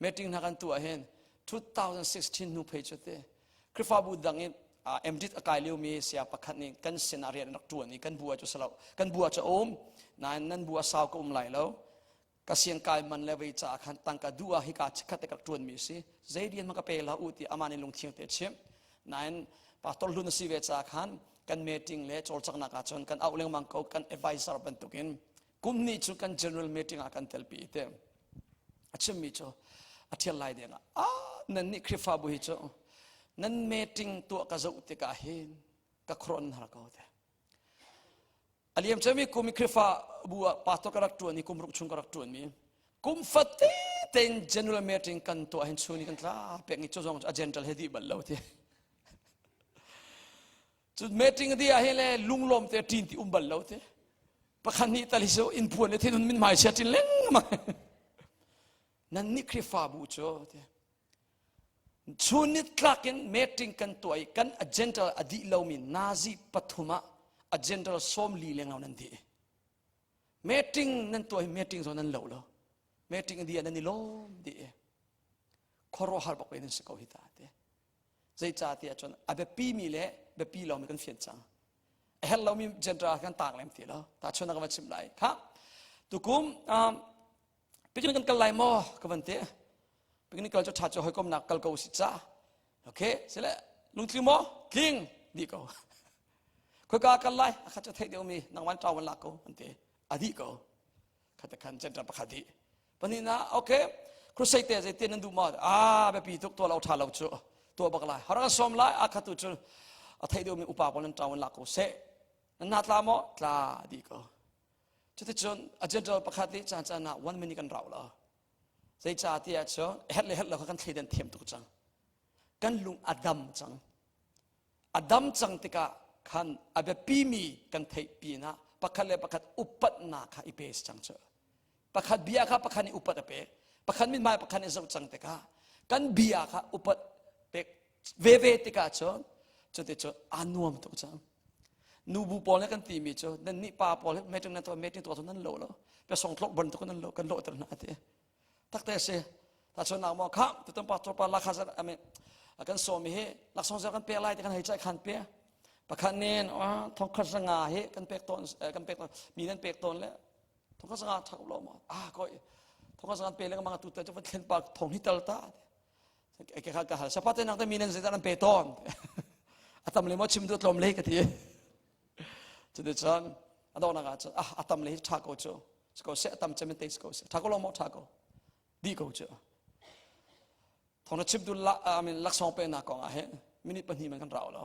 A: Meeting hna kan tuah hin 2016 hnu phei cu te Khrihfabu dang in MDit a kai liomi saya pakhat nih kan sin ah rian rak ṭuan i kan bu ah cu salo kan bu ah cu um nain nan bu ah sau ka um lai lo ka siang kai man le vei caah khan tangka duh ah hika chikkhat te ka rak ṭuan mi si zei rian hmanh ka pe la u ti amah nih lungthiang te chim nain pastor hlun a si ve caah khan kan meeting le cawlcanghnak ah cun kan auh lengmang ko kan advisor bantukin kum nih cu kan general meeting ah kan telpi te a chimmi cu a thial lai deng ah ah nan nih Khrihfabu hi cu nan meeting tuah ka zoh tikah hin ka khuaruah nan har ko te a liam cemi kum i Khrihfabu ah pastor ka rak tuan i kum ruk chung ka rak tuan mi kum fate tein general meeting kan tuah hin chun kan tla pek ni cu zong a general he dih bal lo ti Cun meeting di ah hin le lunglawm te ṭin ti um bal lo te. Pakhat nih tal hi so in puan le thinhun min hmai chia ṭin lengmang. Nan nih Khrihfabu cu te. Chun ni tlak in meeting kan tuah i kan agenda a dih lomi nazi pathum ah agenda sawm li lenglo nan dih. Meeting nan tuah hi meeting zong nan lo lo. Meeting di ah nan i lawm dih. Khuaruahhar bak nan si ko hi ta te. Zeicahtiah cun a biapimi le biapi lomi kan fian cang. A herh lomi general kan taang lem ti lo. Tahchunhnak ka van chim lai. Kha tukum um, picnic kan kal lai maw ka van ti. Picnic kal cu ṭha cu hawikomnak kal ko si ca. Okay, sile lungtling maw? Tling dih ko. Khoika kal lai? A khat cu theih deuhmi nangman ṭau van lak ko an ti. A dih ko. Khat khan center pakhat dih. Pahnihnak okay crusade te zeitin nan duh maw? Ah biapi tuk tuah lo ṭha lo cu tuah bak lai. Har kan sawm lai a khatu cu a theih deuhmi upa pawl nan ṭau in lak ko seh. Nan na tla maw? Tla dih ko. Cuticun a general pakhat nih caan caan ah one minute kan rau lo. Zeicah tiah cun herh le herh lo kha kan thleidan thiam tuk cang. Kan lung a dam cang. A dam cang tikah khan a biapimi kan theih pinah pakhat le pakhat upatnak kha i pe cang cu. Pakhat bia kha pakhat nih upat a pek. Pakhat mithmai pakhat nih zoh cang tikah kan bia kha upat pek veve tikah cun cuticun aa nuam tuk cang. Nubu pawl nih kan timi cu nan nih pa pawl meeting nan tuah meeting tuah cu nan lo lo. Pia song tlok bantuk nan lo kan lawhter hna ti. Takte a si. Tahchunhnak maw kha tutan pastor pa lakha zat I mean kan sawm hi laksawng zer kan pek lai ti kan hei caih khan pe. Pakhat nin thongkhat zanga hi kan pek tawn kan pek tawn mi nan pek tawn le thongkhat zanga thak lo ma ah koi thongkhat zanga pe lengmang tu te chu van thlen pa thong hi tal ta ke kha ka hal sapa te nak te mi nan zeidah nan pe tawn a tam le mo chim du tlawm le ka ti cuticun a donghnak ah cun ah a tam le hi ṭha ko cu si ko seh a tam cem in te si ko seh ṭha ko lo maw ṭha ko dih ko cu thong na chim tu la I mean laksawng peknak kong ah hin minute pahnih man kan rau lo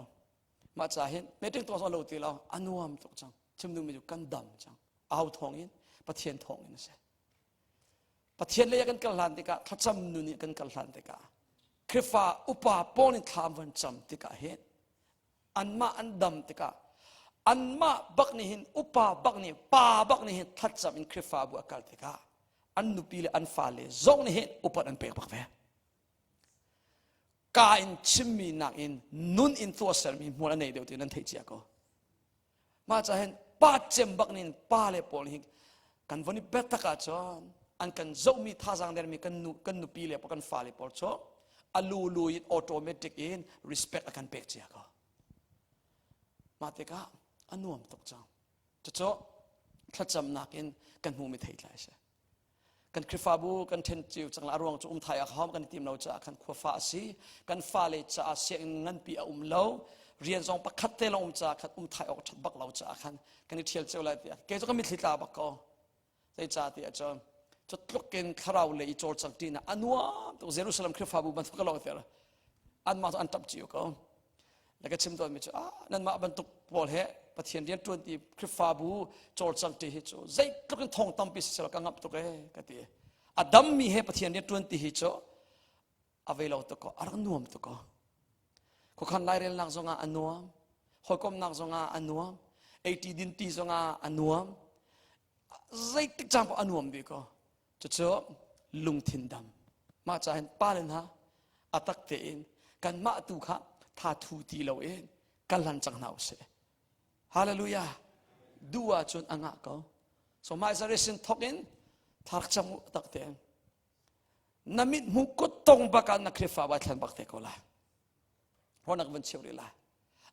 A: mah ca hin meeting tuah zong lo ti lo a nuam tuk cang chim duhmi cu kan dam cang au thawng in Pathian thawng in a si Pathian lei ah kan kal hlan tikah thlacam nun in kan kal hlan tikah Khrihfa upa pawl in thla van cam tikah hin anmah an dam tikah anmah bak nih hin upa bak nih pa bak nih hin thlacam in Khrihfabu a kal tikah an nupi le an fale zong nih hin upat an pek bak ve ka in chimmi nakin nun in tuahsermi hmual a nei deuh ti nan theih cia ko mah ca hin pa cem bak nin pa le pawl hi kan von i biatak ahcun an kan zohmi thazaang dermi kan nu kan nupi le kan fale pawl cu a lulu in automatic in respect a kan pek cia ko mah tikah a nuam tuk cang cucu thlacamnak in kan hmumi theitlai a si kan Khrihfabu kan ṭhen cio cang la a ruang cu um thai a hom kan i tim lo caah khan khuafa a si kan fale caah sianginn nganpi a um lo rian zong pakhat te lawng um caah khan um thai awk ṭhat bak lo caah khan kan i ṭhial cio lai tiah kei cu ka mitthli tla bak ko zeicah tiah cun cu tluk in thlarau lei i cawlcang ṭi na a nuam tuk Jerusalem Khrihfabu bantuk ka lo ter anmah cu an ṭap cio ko le ka chim tawnmi cu ah nanmah bantuk pawl he. Pathian rian ṭuan ti Khrihfabu cawlcang ṭi hi cu zeitluk in thong tampi si selaw ka ngamh tuk ee ka ti. A dammi he Pathian rian ṭuan ti hi cu a vei lo tuk ko, a rak nuam tuk ko. Khuakhan lairelnak zongah a nuam, hawikomnak zongah a nuam, eiti dinti zongah a nuam, zeitik caan paoh a nuam bik ko. Cucu lungthin dam. Mah ca hin pale hna a tak tein kanmah tu kha tha thu ti loin kal hlan cang hna usih. Hallelujah. Duh ahcun a ngah ko. So mah zarisin thok in thar cang u tak tein. Na mit hmu kut tong bak ah na Khrihfa bai thlan bak te ko lai. Ronak van cheu rih lai.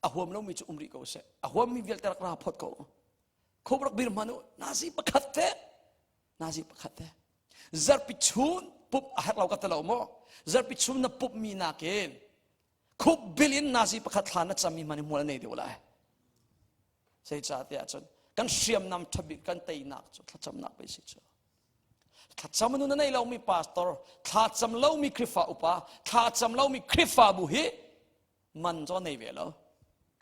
A: A huam lomi cu um rih ko seh. A huammi vialte rak ra phot ko. Khup rak bir hmanh u. Nazi pakhat te. Nazi pakhat te. Zarpi chun pup a herh lo ka ti lo maw? Zarpi chun na pup mi nakin khup bil in nazi pakhat thla na cam mi hmanh hi hmual a nei deuh lai. Zeicahtiah cun kan hriamnam ṭhabik kan teinak cu thlacamnak pei si cu. Thlacam nun a nei lomi pastor, thlacam lomi Khrihfa upa, thlacam lomi Khrihfabu hi man cu a nei ve lo,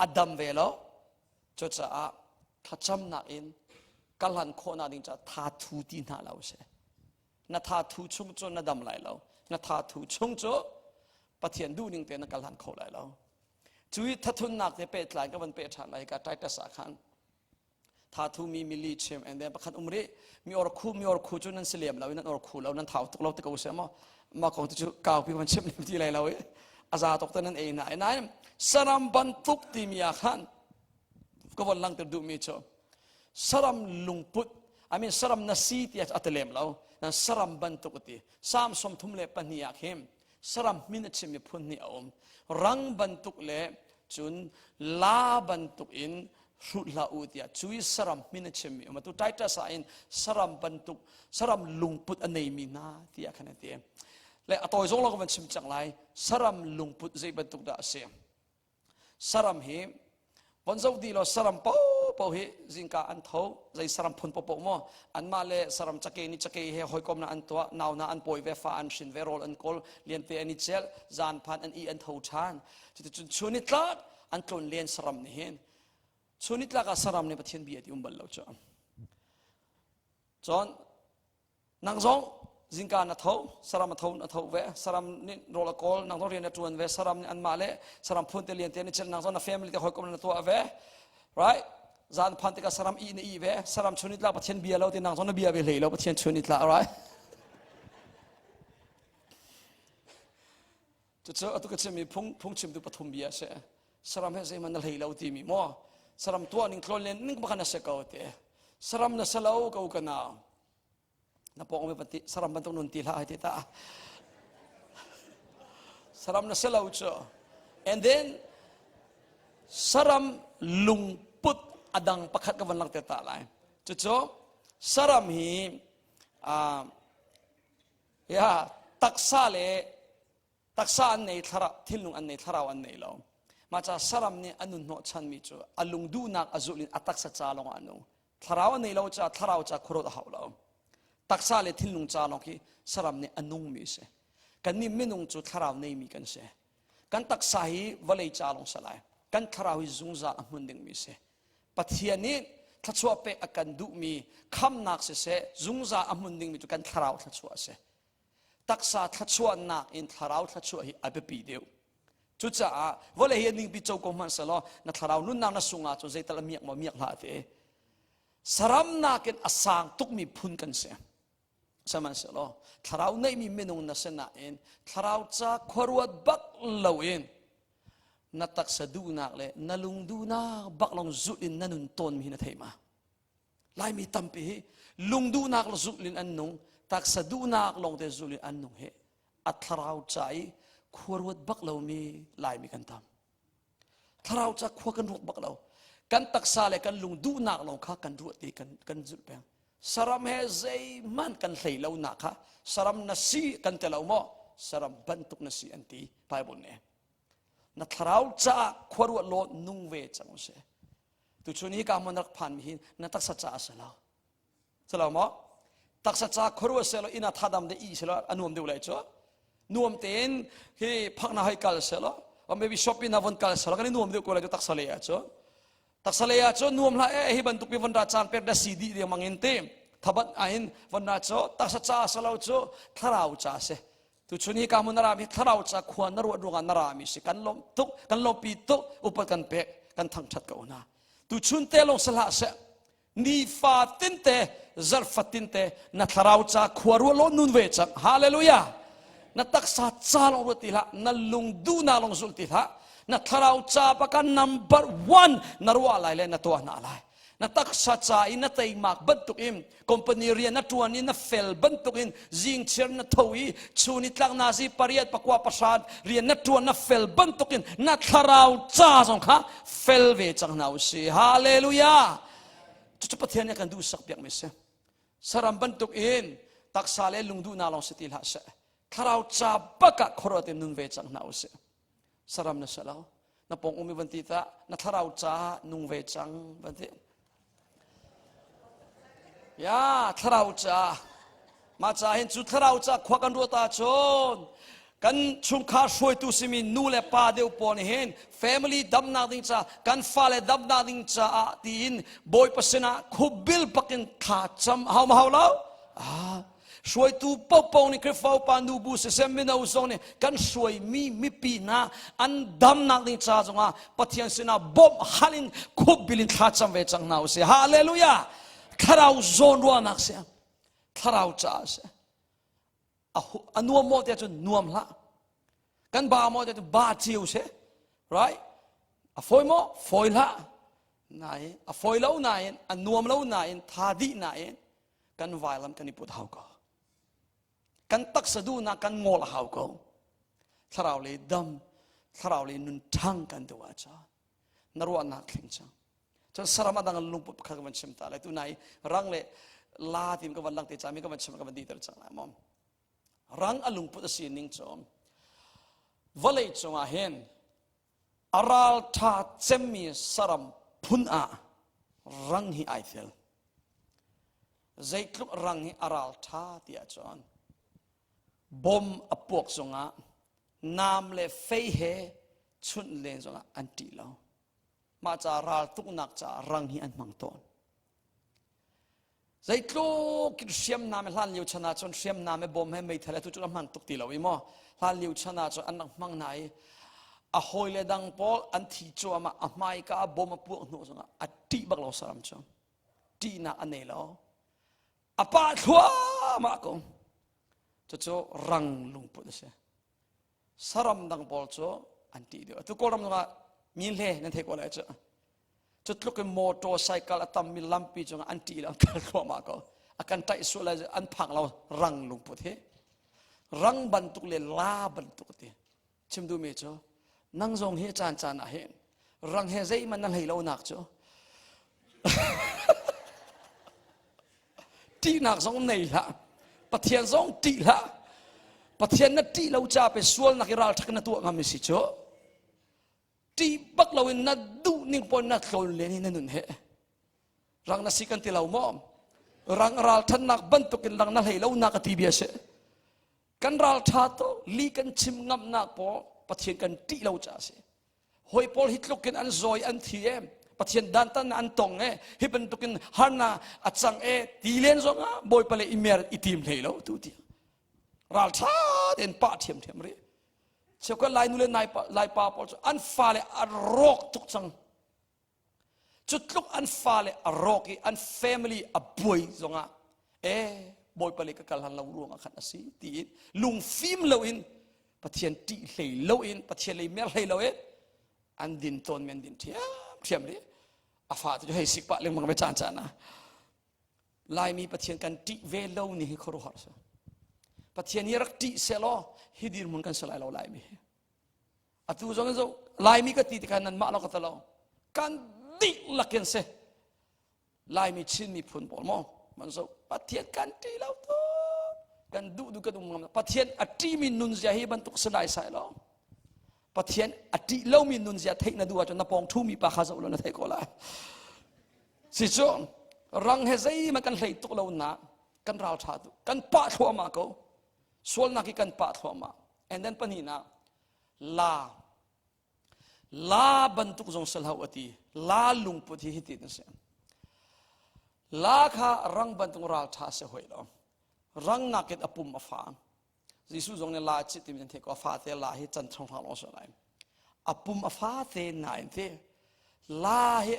A: a dam ve lo. Cucaah thlacamnak in ka hlan khawhnak ding caah tha thu ti hna lo seh. Na tha thu chung cu na dam lai lo. Na tha thu chung cu Pathian duhning te na kal hlan kho lai lo. Cu i thathunnak te pehtlai ka van peh ṭhan lai ka Titus ah khan thathu mi mili chim and then pakhat um rih mi or khu mi or khu cu nan si lem lo i nan or khu lo nan thau tuk lo te ko se maw ma kong te cu kau pi van chim lem ti lai lo i a za tok te nan ei na nain saram bantuk timi ah khan ka von langter duh mi cu saram lungput I mean saram na si ti a ti lem lo nan saram bantuk ti Psalm 32 ah khin saram min a chimmi phun hnih a um rang bantuk le cun la bantuk in hrut hlah u tiah cui saram min a chimmi um atu Titus ah in saram bantuk saram lungput a neimi hna tiah khan a ti le a tawi zong lo ka van chim cang lai saram lungput zei bantuk dah a si Saram hi von zoh dih law saram paohpaoh hi zingka an tho zei saram phun paohpaoh maw anmah le saram cakei nih cakei he hawikomnak an tuah nauna an pawi ve fa an hrin ve rawl an kawl liante an i celh zan phan an i an tho ṭhan cuticun chun i tlak an tlon len saram nih hin chun i tlak ah saram nih Pathian bia ti um bal lo cu cun Nang zong zingka na tho, saram a tho na tho ve, saram nih rawl a kawl, nang zong rian na ṭuan ve, saram nih anmah le saram phun te lian te ni cel, nang zong na family te hawikom na tuah ve, right? Zan phan tikah saram i na i ve, saram chun itla Pathian bia lo ti nang zong na bia ve hlei lo Pathian chun itla, right? Cucu atu ka chimmi phung phungchimtu pathum bia a si. Saram he zeihmanh na hlei lo timi maw? Saram tuah ning tlawn len ning bak na si ko te. Saram na si lo ko ka nau. Na pawng mi pati saram bantuk nun ti hlah hai ti ta. Saram na si lo cu. And then saram lungput adang pakhat ka van langhter ta lai. Cucu saram hi uh, Ya, taksa le taksa an nei thlarau thinlung an nei thlarau an nei lo. Mah ca saram nih a nun hnawhchanmi cu a lung duhnak a zulh in a taksa ca lawng ah a nung. Thlarau a nei lo ca thlarau ca khuaruat a hau lo. Taksa le thinlung ca lawng khi saram nih a nungmi a si. Kannih minung cu thlarau neimi kan si. Kan taksa hi vawlei ca lawng si lai. Kan thlarau hi zungzal a hmun dingmi a si. Pathian nih thluachuah pek a kan duhmi khamnak siseh zungzal a hmun dingmi cu kan thlarau thluachuah a si. Taksa thluachuahnak in thlarau thluachuah hi a biapi deuh. Cucaah vawlei hi a ningpi co ko hmanh selaw na thlarau nunnak na sung ahcun zeital a miak maw miak hlah te. Saram nakin a sang tukmi phun kan si. Sihmanhsehlaw thlarau neihmi minung na si nain thlarau ca khuaruat bak loin na taksa duhnak le na lung duhnak bak lawng zulh in na nun tawnmi hi na thei ma? Laimi tampi hi lung duhnak zulh in an nung, taksa duhnak lawngte zulh in an nung hi a thlarau ca i khuaruat bak lomi Laimi kan tam. Thlarau ca khua kan ruat bak lo. Kan taksa le kan lung duhnak lawng kha kan ruat i kan, kan zulh peng. Saram he zeihmanh kan hlei lo nak kha saram na si kan ti lo maw? Saram bantuk na si an ti Bible nih. Na thlarau caah khua ruat law nung ve cang usih. Tuchun hi ka hmun rak phan mi hi na taksa caah a si lo. Silo maw? Taksa ca khuaruah selaw inn ah thadam de i selaw a nuam deuh lai cu. Nuam tein hi phakna hei kal selaw or maybe shopping na von kal selaw kan i nuam deuh ko lai cu taksa le ah cu. Taksa lei ah cun nuam hlah e hi bantuk pi von ra caan pek da si dih ding in ti thabat ahin von ra cu taksa ca salo cu thlarau ca si. Tuchun hi ka mun ram hi thlarau ca khua na ruat ruangah na rami si kan lawm tuk kan lawmpi tuk upat kan pek kan thangthat ko hna. Tuchun te lawng si hlah seh nifa tinte zarh tinte na thlarau ca khua ruah law nun ve cang hallelujah na taksa ca lawng ruat ti hlah na lung duhnak lawng zul ti hlah na thlarau ca baka number one na ruah lai le na tuah hna lai na taksa ca i na teimak bantuk in company rian na tuan i na fel bantuk in zing chiar na tho i chun i tlak na zi pariat pakua pasat rian na tuan na fel bantuk in na thlarau ca zong kha fel ve cang hna u si hallelujah cucu pathian nih kan duh sak piak mi si saram bantuk in taksa le lungduhnak lawng si ti hlah seh thlarau ca bak ah khuaruat in nun ve cang hna u si saram na si lo na pong umi van ti ta na thlarau ca nung ve cang van ti ya thlarau ca ma ca hin cu thlarau ca khua kan ruat ahcun kan chungkhar hruaitu simi nu le pa deuh pawl nih hin family damnak ding ca kan fale damnak ding caah tiin bawipa sinah khubil bakin thla cam hau ma hau lo ah hruaitu paohpaoh nih Khrihfa upa nubu siseh mino zong nih kan hruaimi mipi hna an damnak ding ca zongah Pathian sinah bawmh hal in khupbil in thla cam ve cang hna usih hallelujah thlarau zawn ruahnak si thlarau caah si a nuam maw tiah cun nuam hlah kan ba maw tiah cun ba cio si right a fawi maw fawi hlah nain a fawi lo nain a nuam lo nain tha dih nain kan vailam kan i put hau ko kan taksa duhnak kan ngol a hau ko thlarau le dam thlarau le nun ṭhang kan duh ahcun na ruahnak thleng cang cun saram adang lungput pakhat ka van chim ta lai tu nai rang le la tim ka van lang te cami ka van chim ka van diter cang lai mom rang a lungput a si ning cu vawlei cungah hin A ralṭha cemmi saram phun ah rang hi ai tel. Zeitluk rang hi a ralṭha ti ahcun bom a puak zongah nam le fei he chunh len zongah an ṭih lo. Mah ca raltuknak caah rang hi an hmang tawn. Zeitluk in hriamnam hlan lio chan ah cun hriamnam he bom he meithal he tu cu a hman tuk ti lo i maw hlan lio chan ah cun an rak hmang hna i a hawile dang pawl an thi cuahmah a hmaika ah bom a puak hnu zongah a ṭih bak lo saram cu ṭihnak a nei lo a pah thluahmah ko cucu rang lungput a si saram dang pawl cu an ṭih deuh atu kawlram zongah mi hle nan thei ko lai cu cu tluk in motor cycle a tammi lampi cungah an ṭih lo an kal thluahmah ko a kan ṭaih sual lai an phak lo rang lungput hi rang bantuk le la bantuk ti chim duhmi cu nang zong hi caan caan ah hin rang he zeihmanh na hlei lo nak cu ṭihnak zong nei hlah pathian zong ṭih hlah pathian na ṭih lo ca pe sualnak i ralṭhak na tuah ngam si cu ṭih bak loin na duh ning pawn na tlawn len i na nun he rang na si kan ti lo maw rang ralṭhannak bantukin rang na hlei lo nak a ti bia si kan ralṭha to li kan chim ngamnak pawl pathian kan ṭih lo ca si hawi pawl hi tluk in an zawi an thi e pathian dantan an tong e hi bantukin harna a cang e ti len zong ah bawipa le imer i tim hlei lo tu ti ralṭha tein pah ṭhiamṭhiam rih Cheukhat Lainu le Laipa pawl cu an fale a rawk tuk cang. Cu tluk an fale a rawk i an family a buai zongah e Bawipa le ka kal han lo ruangah khan a si tiin lungfim loin Pathian ṭih hlei loin Pathian lei mer hlei loin an din tawn men din ṭhiamṭhiam rih. A fa cu hei sik pah lengmang ve caan caan ah. Laimi Pathian kan ṭih ve lo ni hi khuaruahhar si. Pathian hi rak ṭih sehlaw hi dirhmun kan si lai lo Laimi hi. Atu zong in zo Laimi ka ti tikah nanmah lo ka ti lo. Kan dihlak in si. Laimi Chin miphun pawl maw man zo Pathian kan ṭih lo tu. Kan duh duh kan um ngam. Pathian a ṭihmi nunzia hi bantuk si lai sai lo. Pathian a ṭih lomi nunzia theih na duh ahcun na pawng ṭhumi pa kha zoh law na theih ko lai. Si cu rang he zeihmanh kan hlei tuk lo na kan ral ṭha tu kan pah thluahmah ko sualnak hi kan pah thluahmah and then pahnihnak la. La bantuk zong si hlah u a ti. La lungput hi hitin a si. La kha rang bantuk ralṭha si hoi lo. Rang nakin a pum a fa. Jesuh zong nih la a cit timi nan theih ko. A fate la hi chan thong hrang lawng si lai. A pum a fate nain ti la hi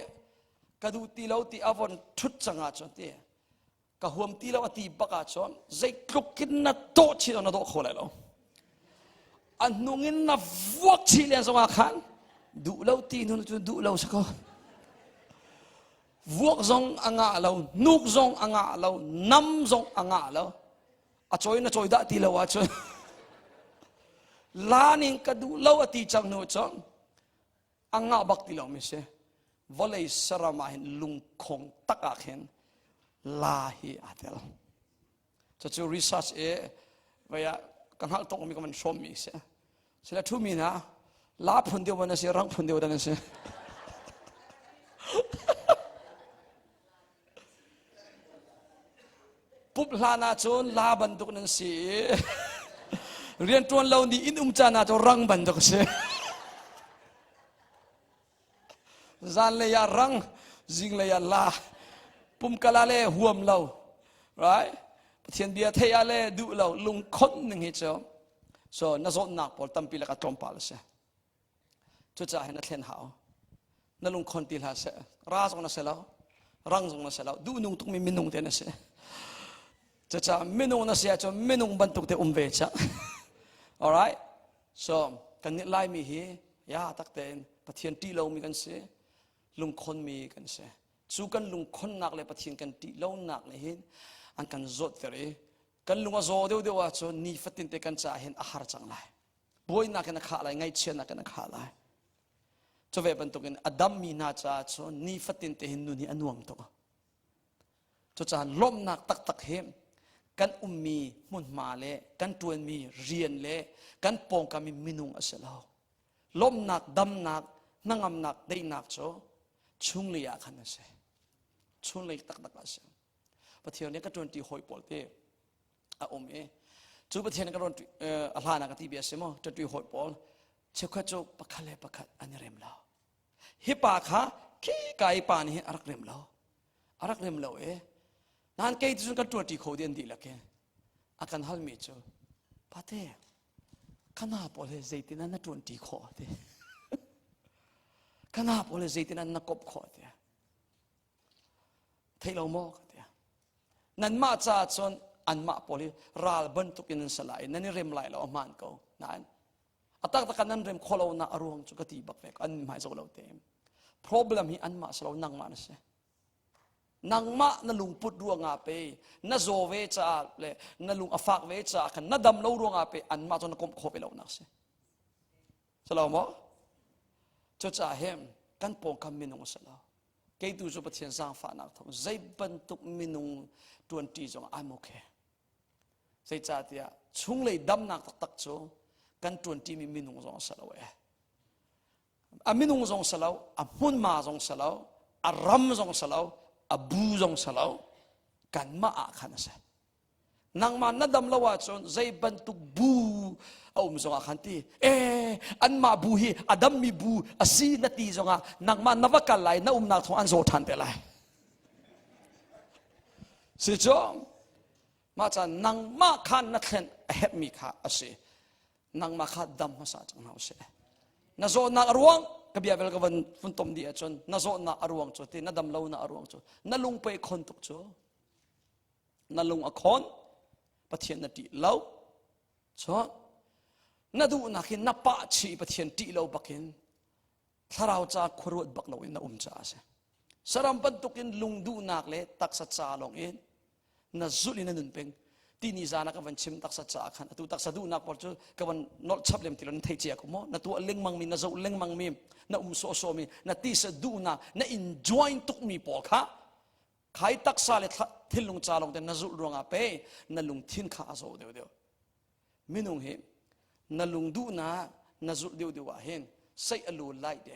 A: ka duh ti lo ti a von ṭhut cang ahcun ti ka huam ti lo a ti bak ahcun zeitluk in na dawh chih na dawh kho lai lo a hnung in na vuak chih len zongah khan duh lo ti hnu cu duh lo si ko vuak zong a ngah lo hnuk zong a ngah lo nam zong a ngah lo a cawi na cawi dah ti lo ahcun la ning ka duh lo a ti cang hnu cun a ngah bak ti lomi si vawlei saram ah hin lungkhong tak ah khin la hi aa tel cucu research i vei ah ka hngalh tawkmi ka van hrawmmi si sila thumi hna la phun deuh man a si rang phun deuh dan a si Pup hlan ahcun la bantuk nan si i rianṭuan lo nih inn um caan ah cun rang bantuk a si. Zanlei ah rang, zinglei ah la, pumkal ah le huam lo, right? Pathian bia theih ah le duh lo, lungkhon ning hi cu so na zawtnak pawl tampi laka tlawmpal a si. Cucaah hin na thlen hau. Na lungkhon ti hlah seh. Ra zong na si lo. Rang zong na si lo. Duhnung tukmi minung te na si. Cucaah minung na si ahcun minung bantuk te um ve cang. Alright? So, kan nih Laimi hi ya tak tein Pathian ṭih lomi kan si. Lungkhonmi kan si. Cu kan lungkhonnak le Pathian kan ṭih lonak nih hin an kan zawtter i kan lung a zaw deuhdeuh ahcun nifatin te kan caah hin a har cang lai. Buainak in a khah lai, ngaihchiatnak in a khah lai. Cu ve bantukin a dammi hna caah cun nifatin te hin nun hi a nuam tuk. Cucaah lawmhnak taktak hi kan ummi hmunhma le kan ṭuanmi rian le kan pawngkam i minung a si lo. Lawmhnak, damnak, hnangamnak, daihnak cu chunglei ah khan a si. Chunglei taktak ah a si. Pathian nih ka ṭuanṭi hawi pawl te a um i cu Pathian ka rawn a hlan ah ka ti bia si maw ṭuanṭi hawi pawl cheukhat cu pakhat le pakhat an i rem lo. Hi pa kha khi ka i pa nih hin a rak rem lo. A rak rem lo e. Nain kei cu kan ṭuanṭi kho dih an dihlak in a kan halmi cu pate kana pawl he zeitin an na ṭuanṭi khawh ti. Kana pawl he zeitin an na kop khawh ti. Theih lo maw ka ti. Nanmah caah cun anmah pawl hi ral bantuk in an si lai nan i rem lai lo a hmaan ko. Nain a taktak ah nan rem khawh lo nak a ruang cu ka ti bak ve an hmai zo lo te. Problem hi anmah si lo nangmah na si. Nangmah na lungput ruangah pe na zaw ve caah le na lung a fak ve caah khan na dam lo ruangah pe anmah cu na komh khawh ve lo nak si. Si lo maw? Cucaah hin kan pawngkam minung a si lo. Kei tu cu Pathian zaangfahnak thawng zei bantuk minung ṭuanṭi zong I'm okay. Zeicahtiah chunglei damnak taktak cu kan ṭuanṭimi minung zong a si lo eh. A minung zong si lo, a hmunhma zong si lo, a ram zong si lo, a bu zong si lo, kanmah ah khan a si. Nangmah na dam lo ahcun zei bantuk bu a um zongah khan ti eh anmah bu hi a dammi bu a si na ti zongah nangmah na va kal lai na umnak thawng an zaw ṭhan te lai. Si cu mah caan nangmah khan na thlen a herhmi kha a si. Nangmah kha dam hmasa cang hna usih. Na zawtnak a ruang ka bia bel ka van fun tom dih ahcun na zawtnak a ruang cu ti na dam lo na a ruang cu na lungpei khon tuk cu na lung a khawn Pathian na ṭih lo cun na duhnak hi na pah chih Pathian ṭih lo bakin thlarau ca khuaruat bak loin na um caah a si saram bantukin lung duhnak le taksa ca lawng in na zulh in na nun peng ti ni zan ah ka van chim taksa caah khan atu taksa duhnak pawl cu ka van nolh chap lem ti lo na thei cia ko maw na tuah lengmang mi na zoh lengmang mi na um sawhsawh mi na tisa duhnak na enjoy tuk mi pawl kha Khai taksa le thinlung ca lawng te na zulh ruangah pe na lungthin kha a zaw deuhdeuh. Minung hi na lungduhnak na zulh deuhdeuh ah hin seih a lu lai te.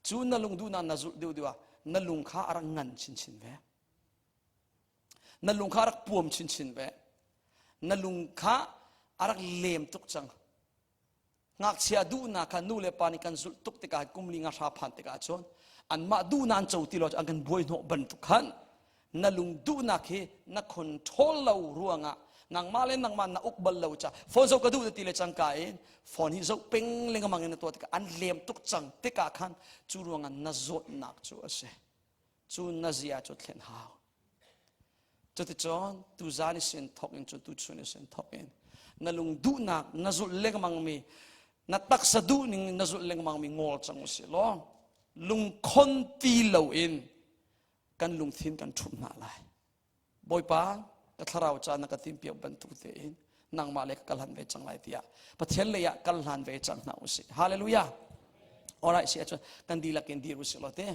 A: Cu na lungduhnak na zulh deuhdeuh ah na lung kha a rak ngan chinchin ve. Na lung kha a rak puam chinchin ve. Na lung kha a rak lem tuk cang. Ngakchia duhnak kha nu le pa nih kan zulh tuk tikah kum li nga hra phan tikah cun anmah duhnak an co ti lo an kan buai hnawh bantuk khan na lung duhnak hi na control lo ruangah nangmah le nangmah na uk bal lo ca phone zoh ka duh ti le cangka in phone hi zoh peng lengmang in na tuah tikah an lem tuk cang tikah khan cu ruangah na zawtnak cu a si. Cu na zia cu thlen hau. Cuticun tuzan i sin thawk in cun tuchun i sin thawk in na lung duhnak na zulh lengmang mi na taksa duh ning na zulh lengmang mi ngawl cang usih law lungkhon ti loin kan lungthin kan ṭhumh hna lai. Bawipa, ka thlarau ca na ka timpiak bantuk tein nangmah le ka kal han ve cang lai tiah Pathian lei ah kal hlan ve cang hna usih. Hallelujah. Alright, si ahcun kan dihlak in dir usih law te.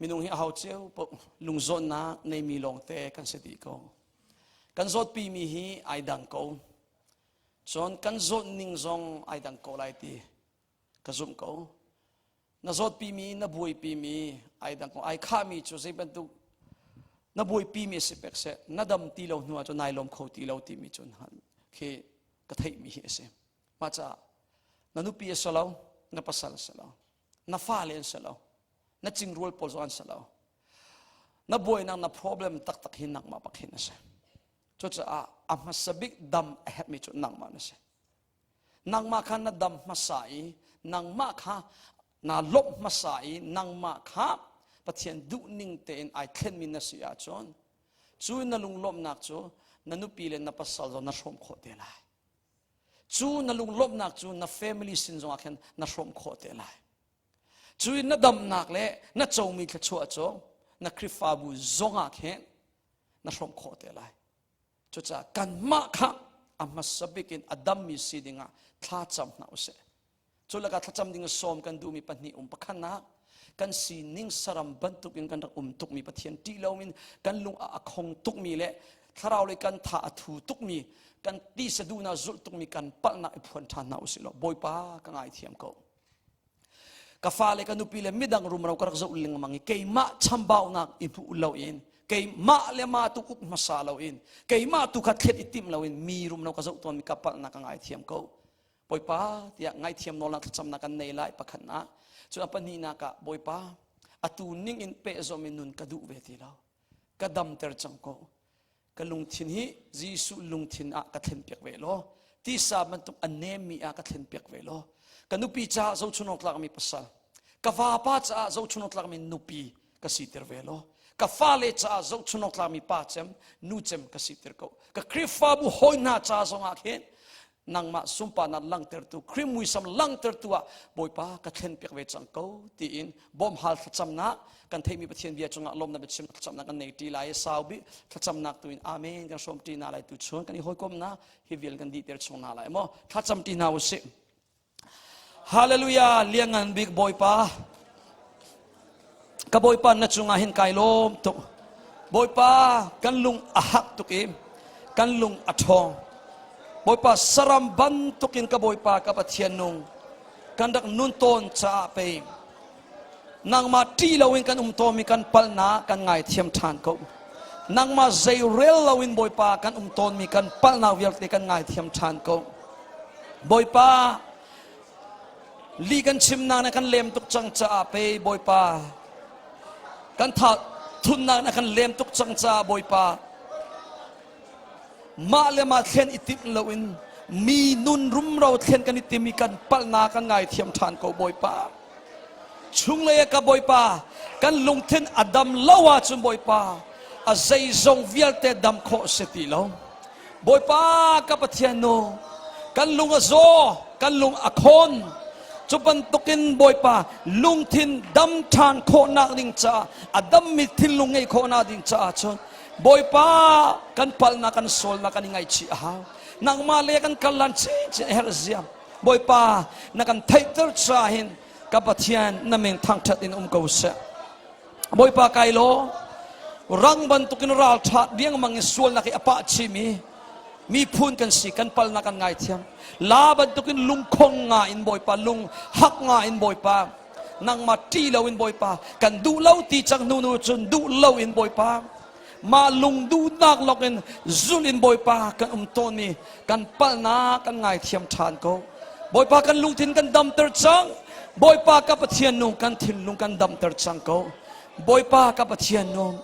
A: Minung hi a hau cio paoh lungzawnnak neimi lawngte kan si dih ko. Kan zawtpimi hi ai dang ko. Cun kan zawt ning zong ai dang ko lai ti ka zumh ko. Na zawtpimi, na buaipimi ai dang ko. Ai khahmi cu zei bantuk na buaipimi si pek seh, na dam ti lo hnu ah cun nai lawm kho ti lo timi cu khi ka theihmi hi a si. Mah caah na nupi a si lo, na pasal a si lo. Na fale an si lo. Na cingrual pawl zong an si lo. Na buainak na problem taktak hi nangmah bak hin a si. Cucaah a hmasa bik dam a herhmi cu nangmah na si. Nangmah kha na dam hmasa i nangmah kha naa lawmh hmasa i nangmah kha Pathian duhning tein ai thlenmi na si ahcun cu na lunglawmhnak cu na nupi le na pasal zong na hrawm khawh te lai. Cu na lunglawmhnak cu na family sin zongah khan na hrawm khawh te lai. Cu na damnak le na comi thluachuah cu na Khrihfabu zongah khin na hrawm khawh te lai. Cucaah kanmah kha a hmasa bik in a dammi si dingah thla cam hna usih. Cu lakah thlacam ding sawm kan duhmi pahnih um. Pakhatnak, kan sining saram bantukin kan rak um tukmi Pathian ṭih loin kan lung a khong tukmi le thlarau lei kan tha a thu tukmi kan tisa duhnak zulh tukmi kan palhnak i phuan ṭhan hna usih law Bawipa ka ngaithiam ko. Ka fale ka nupi le midang rumro ka rak zoh lengmang i keimah chambaunak i hmuh loin keimah le mah tu uk hmasa loin keimah tu kha thlet i timh loin mi rumro ka zoh tawnmi ka palhnak ka ngaithiam ko. Bawipa tiah ngaithiam nawlnak thlacamnak kan nei lai pakhatnak. Cun a pahnihnak ah Bawipa atu ning in pehzawm in nun ka duh ve ti lo. Ka damter cang ko. Ka lungthin hi Jesuh lungthin ah ka thlenpiak ve law tisa bantuk a nemmi ah ka thlenpiak ve law ka nupi caah zohchun awk tlakmi pasal ka vapa caah zohchun awk tlakmi nupi ka siter ve law ka fale caah zohchun awk tlakmi pa cem nu cem ka siter ko ka Khrihfabu hawi hna ca zongah khin nangmah sunparnak langhtertu Khrih muisam langhtertu ah Bawipa ka thlenpiak ve cang ko tiin bawmhal thlacamnak kan theihmi Pathian bia cungah lawmnak biachim thlacamnak kan nei ṭi lai sau bik thlacamnak tu in amen kan hrawm ṭi hna lai tu chun kan i hawikomnak hi vial kan dihter chung hna lai maw thlacam ṭi hna usih Hallelujah liangan bik Bawipa ka Bawipa na cungah hin kai lawm tuk Bawipa kan lung a hak tuk i kan lung a ṭhawng Bawipa saram bantukin ka Bawipa ka Pathian nung kan rak nun tawn caah pei nangmah ṭih loin kan um tawnmi kan palhnak kan ngaithiam ṭhan ko nangmah zei rel loin Bawipa kan um tawnmi kan palhnak vialte kan ngaithiam ṭhan ko Bawipa, li kan chimnak na kan lem tuk cang caah pei Bawipa, kan tha thunnak na kan lem tuk cang caah Bawipa, mah le mah thlen i timh loin mi nun rumro thlen kan i tim i kan palhnak kan ngaithiam ṭhan ko Bawipa. Chunglei ah ka Bawipa, kan lungthin a dam lo ahcun Bawipa, a zeizong vialte dam khawh si ti lo. Bawipa ka Pathian nu, kan lung a zaw, kan lung a khawn. Cu bantukin Bawipa lungthin dam ṭhan khawhnak ding caah, a dammi thinlung ngeih khawhnak ding caah cun Bawipa kan palhnak kan sualnak kan i ngaihchih a hau. Nangmah le kan kal lan chinchin a herh ziam. Bawipa na kan theihter caah hin ka Pathian na min thangṭhat in um ko seh. Bawipa kai law rang bantukin ralṭha riangmang in sualnak i a pah chihmi miphun kan si kan palnak kan ngaithiam la bantukin lungkhong nga in Bawipa lung hak nga in Bawipa nangmah ṭih lo in Bawipa kan duh lo ti cang hnu nu cun duh lo in Bawipa. Mah lungduhnak lawng in zulh in Bawipa kan um tawnmi kan palhnak kan ngaithiam ṭhan ko. Bawipa kan lungthin kan damter cang. Bawipa ka Pathian nung kan thinlung kan damter cang ko. Bawipa ka Pathian nung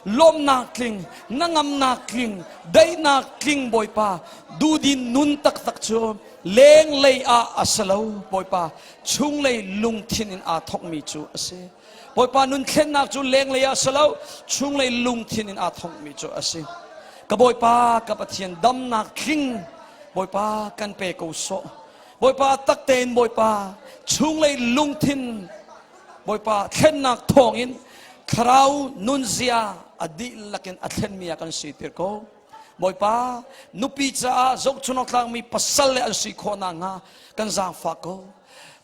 A: lawmnak tling, hnangamnak tling, daihnak tling Bawipa duhdin nun taktak cu lenglei ah a si lo Bawipa chunglei lungthin in aa thawkmi cu a si. Bawipa nun thlennak cu lenglei ah si lo, chunglei lungthin in aa thawkmi cu a si. Ka Bawipa, ka Pathian damnak tling Bawipa kan pe ko sawh. Bawipa tak tein Bawipa chunglei lungthin Bawipa thlennak thawngin thlarau nunzia a dihlak in a thlenmi ah kan sitir ko. Bawipa nupi caah zohchunhawk tlakmi pasal le an si khawh nakhnga kan zaangfah ko.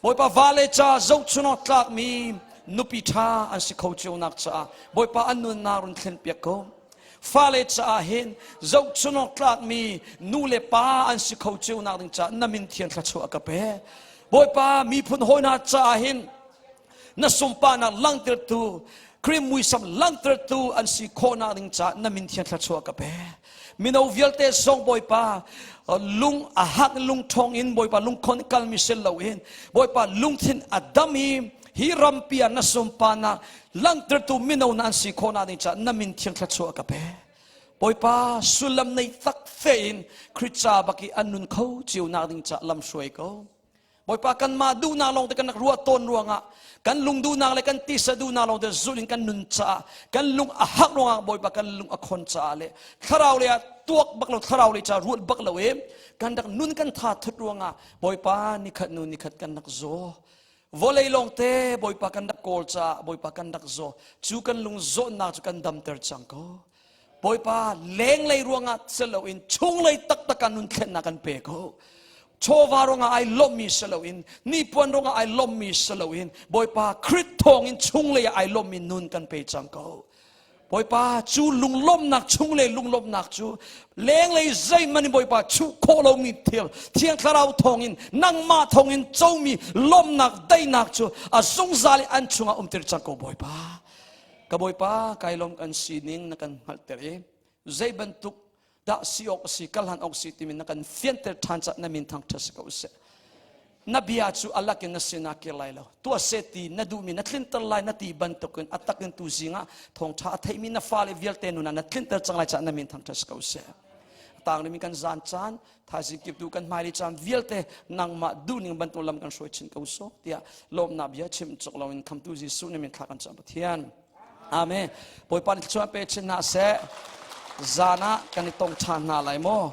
A: Bawipa vale ca zohchunhawk tlakmi nupi ṭha an si kho cio nak caah Bawipa an nunnak run thlenpiak ko. Fale caah hin zohchunhawk tlakmi nu le pa an si kho cio nak ding caah na min thian thluachuah ka pe. Bawipa miphun hawi hna caah hin na sunparnak langhtertu Khrih muisam langhtertu an si khawhnak ding caah na min thian thluachuah ka pe. Mino vialte zong Bawipa lung a hak lung ṭhawng in Bawipa lungkhon kalmi si loin Bawipa lungthin a dam i hi rampi ah na sunparnak langhtertu mino na an si khawhnak ding caah na min thiang thluachuah ka pe. Bawipa sullam nei tak tein Khrih ca bak i an nun kho cio nak ding caah lam hruai ko. Bawipa kanmah duhnak lawng te kan rak ruah tawn ruangah kan lung duhnak le kan tisa duhnak lawng te zulh in kan nun caah kan lung a hak ruangah Bawipa kan lung a khon caah le thlarau lei ah tuak bak lo thlarau lei ca ruat bak lo i kan rak nun kan tha thut ruangah Bawipa nikhat nu nikhat kan rak zaw. Vawlei lawng te Bawipa kan rak kawl caah Bawipa kan rak zaw. Cu kan lung zawtnak cu kan damter cang ko. Bawipa lenglei ruangah si loin chunglei taktak ah nun thlennak kan pe ko. Chawva ruangah ai lawmmi si loin nipuan ruangah ai lawmmi si loin Bawipa Khrih thawngin chunglei ah ai lawmmi nun kan pe cang ko. Bawipa cu lunglawmhnak chunglei lunglawmhnak cu lenglei zeihmanh in Bawipa chuh khawh lomi thil Thiang Thlarau thawngin nangmah thawngin comi lawmhnak daihnak cu a zungzal i an chungah umter cang ko Bawipa. Ka Bawipa, kai lawm kan sining na kan hngalhter i zei bantuk dah si awk a si, kal han awk si timi na kan fianter ṭhan caah na min thangṭhat si ko seh. Na bia cu a lakin na sinah kir lai lo. Tuah seh ti na duhmi na tlinter lai na ti bantukin a takin tu zingah thawngṭha a theimi na fale vialte nun ah na tlinter cang lai caah na min thangṭhat si ko seh. A tang kan zan caan thaizing kip tu kan hmailei caan vialte nangmah duhning bantuk lam kan hruai chin ko sawh tiah lawmnak bia chim cawk loin khamtu Jesuh nih min thla kan cam Pathian. Amen. Bawipa nih thluachuah pe chin hna seh. Zan ah kan i tong ṭhan hna lai maw?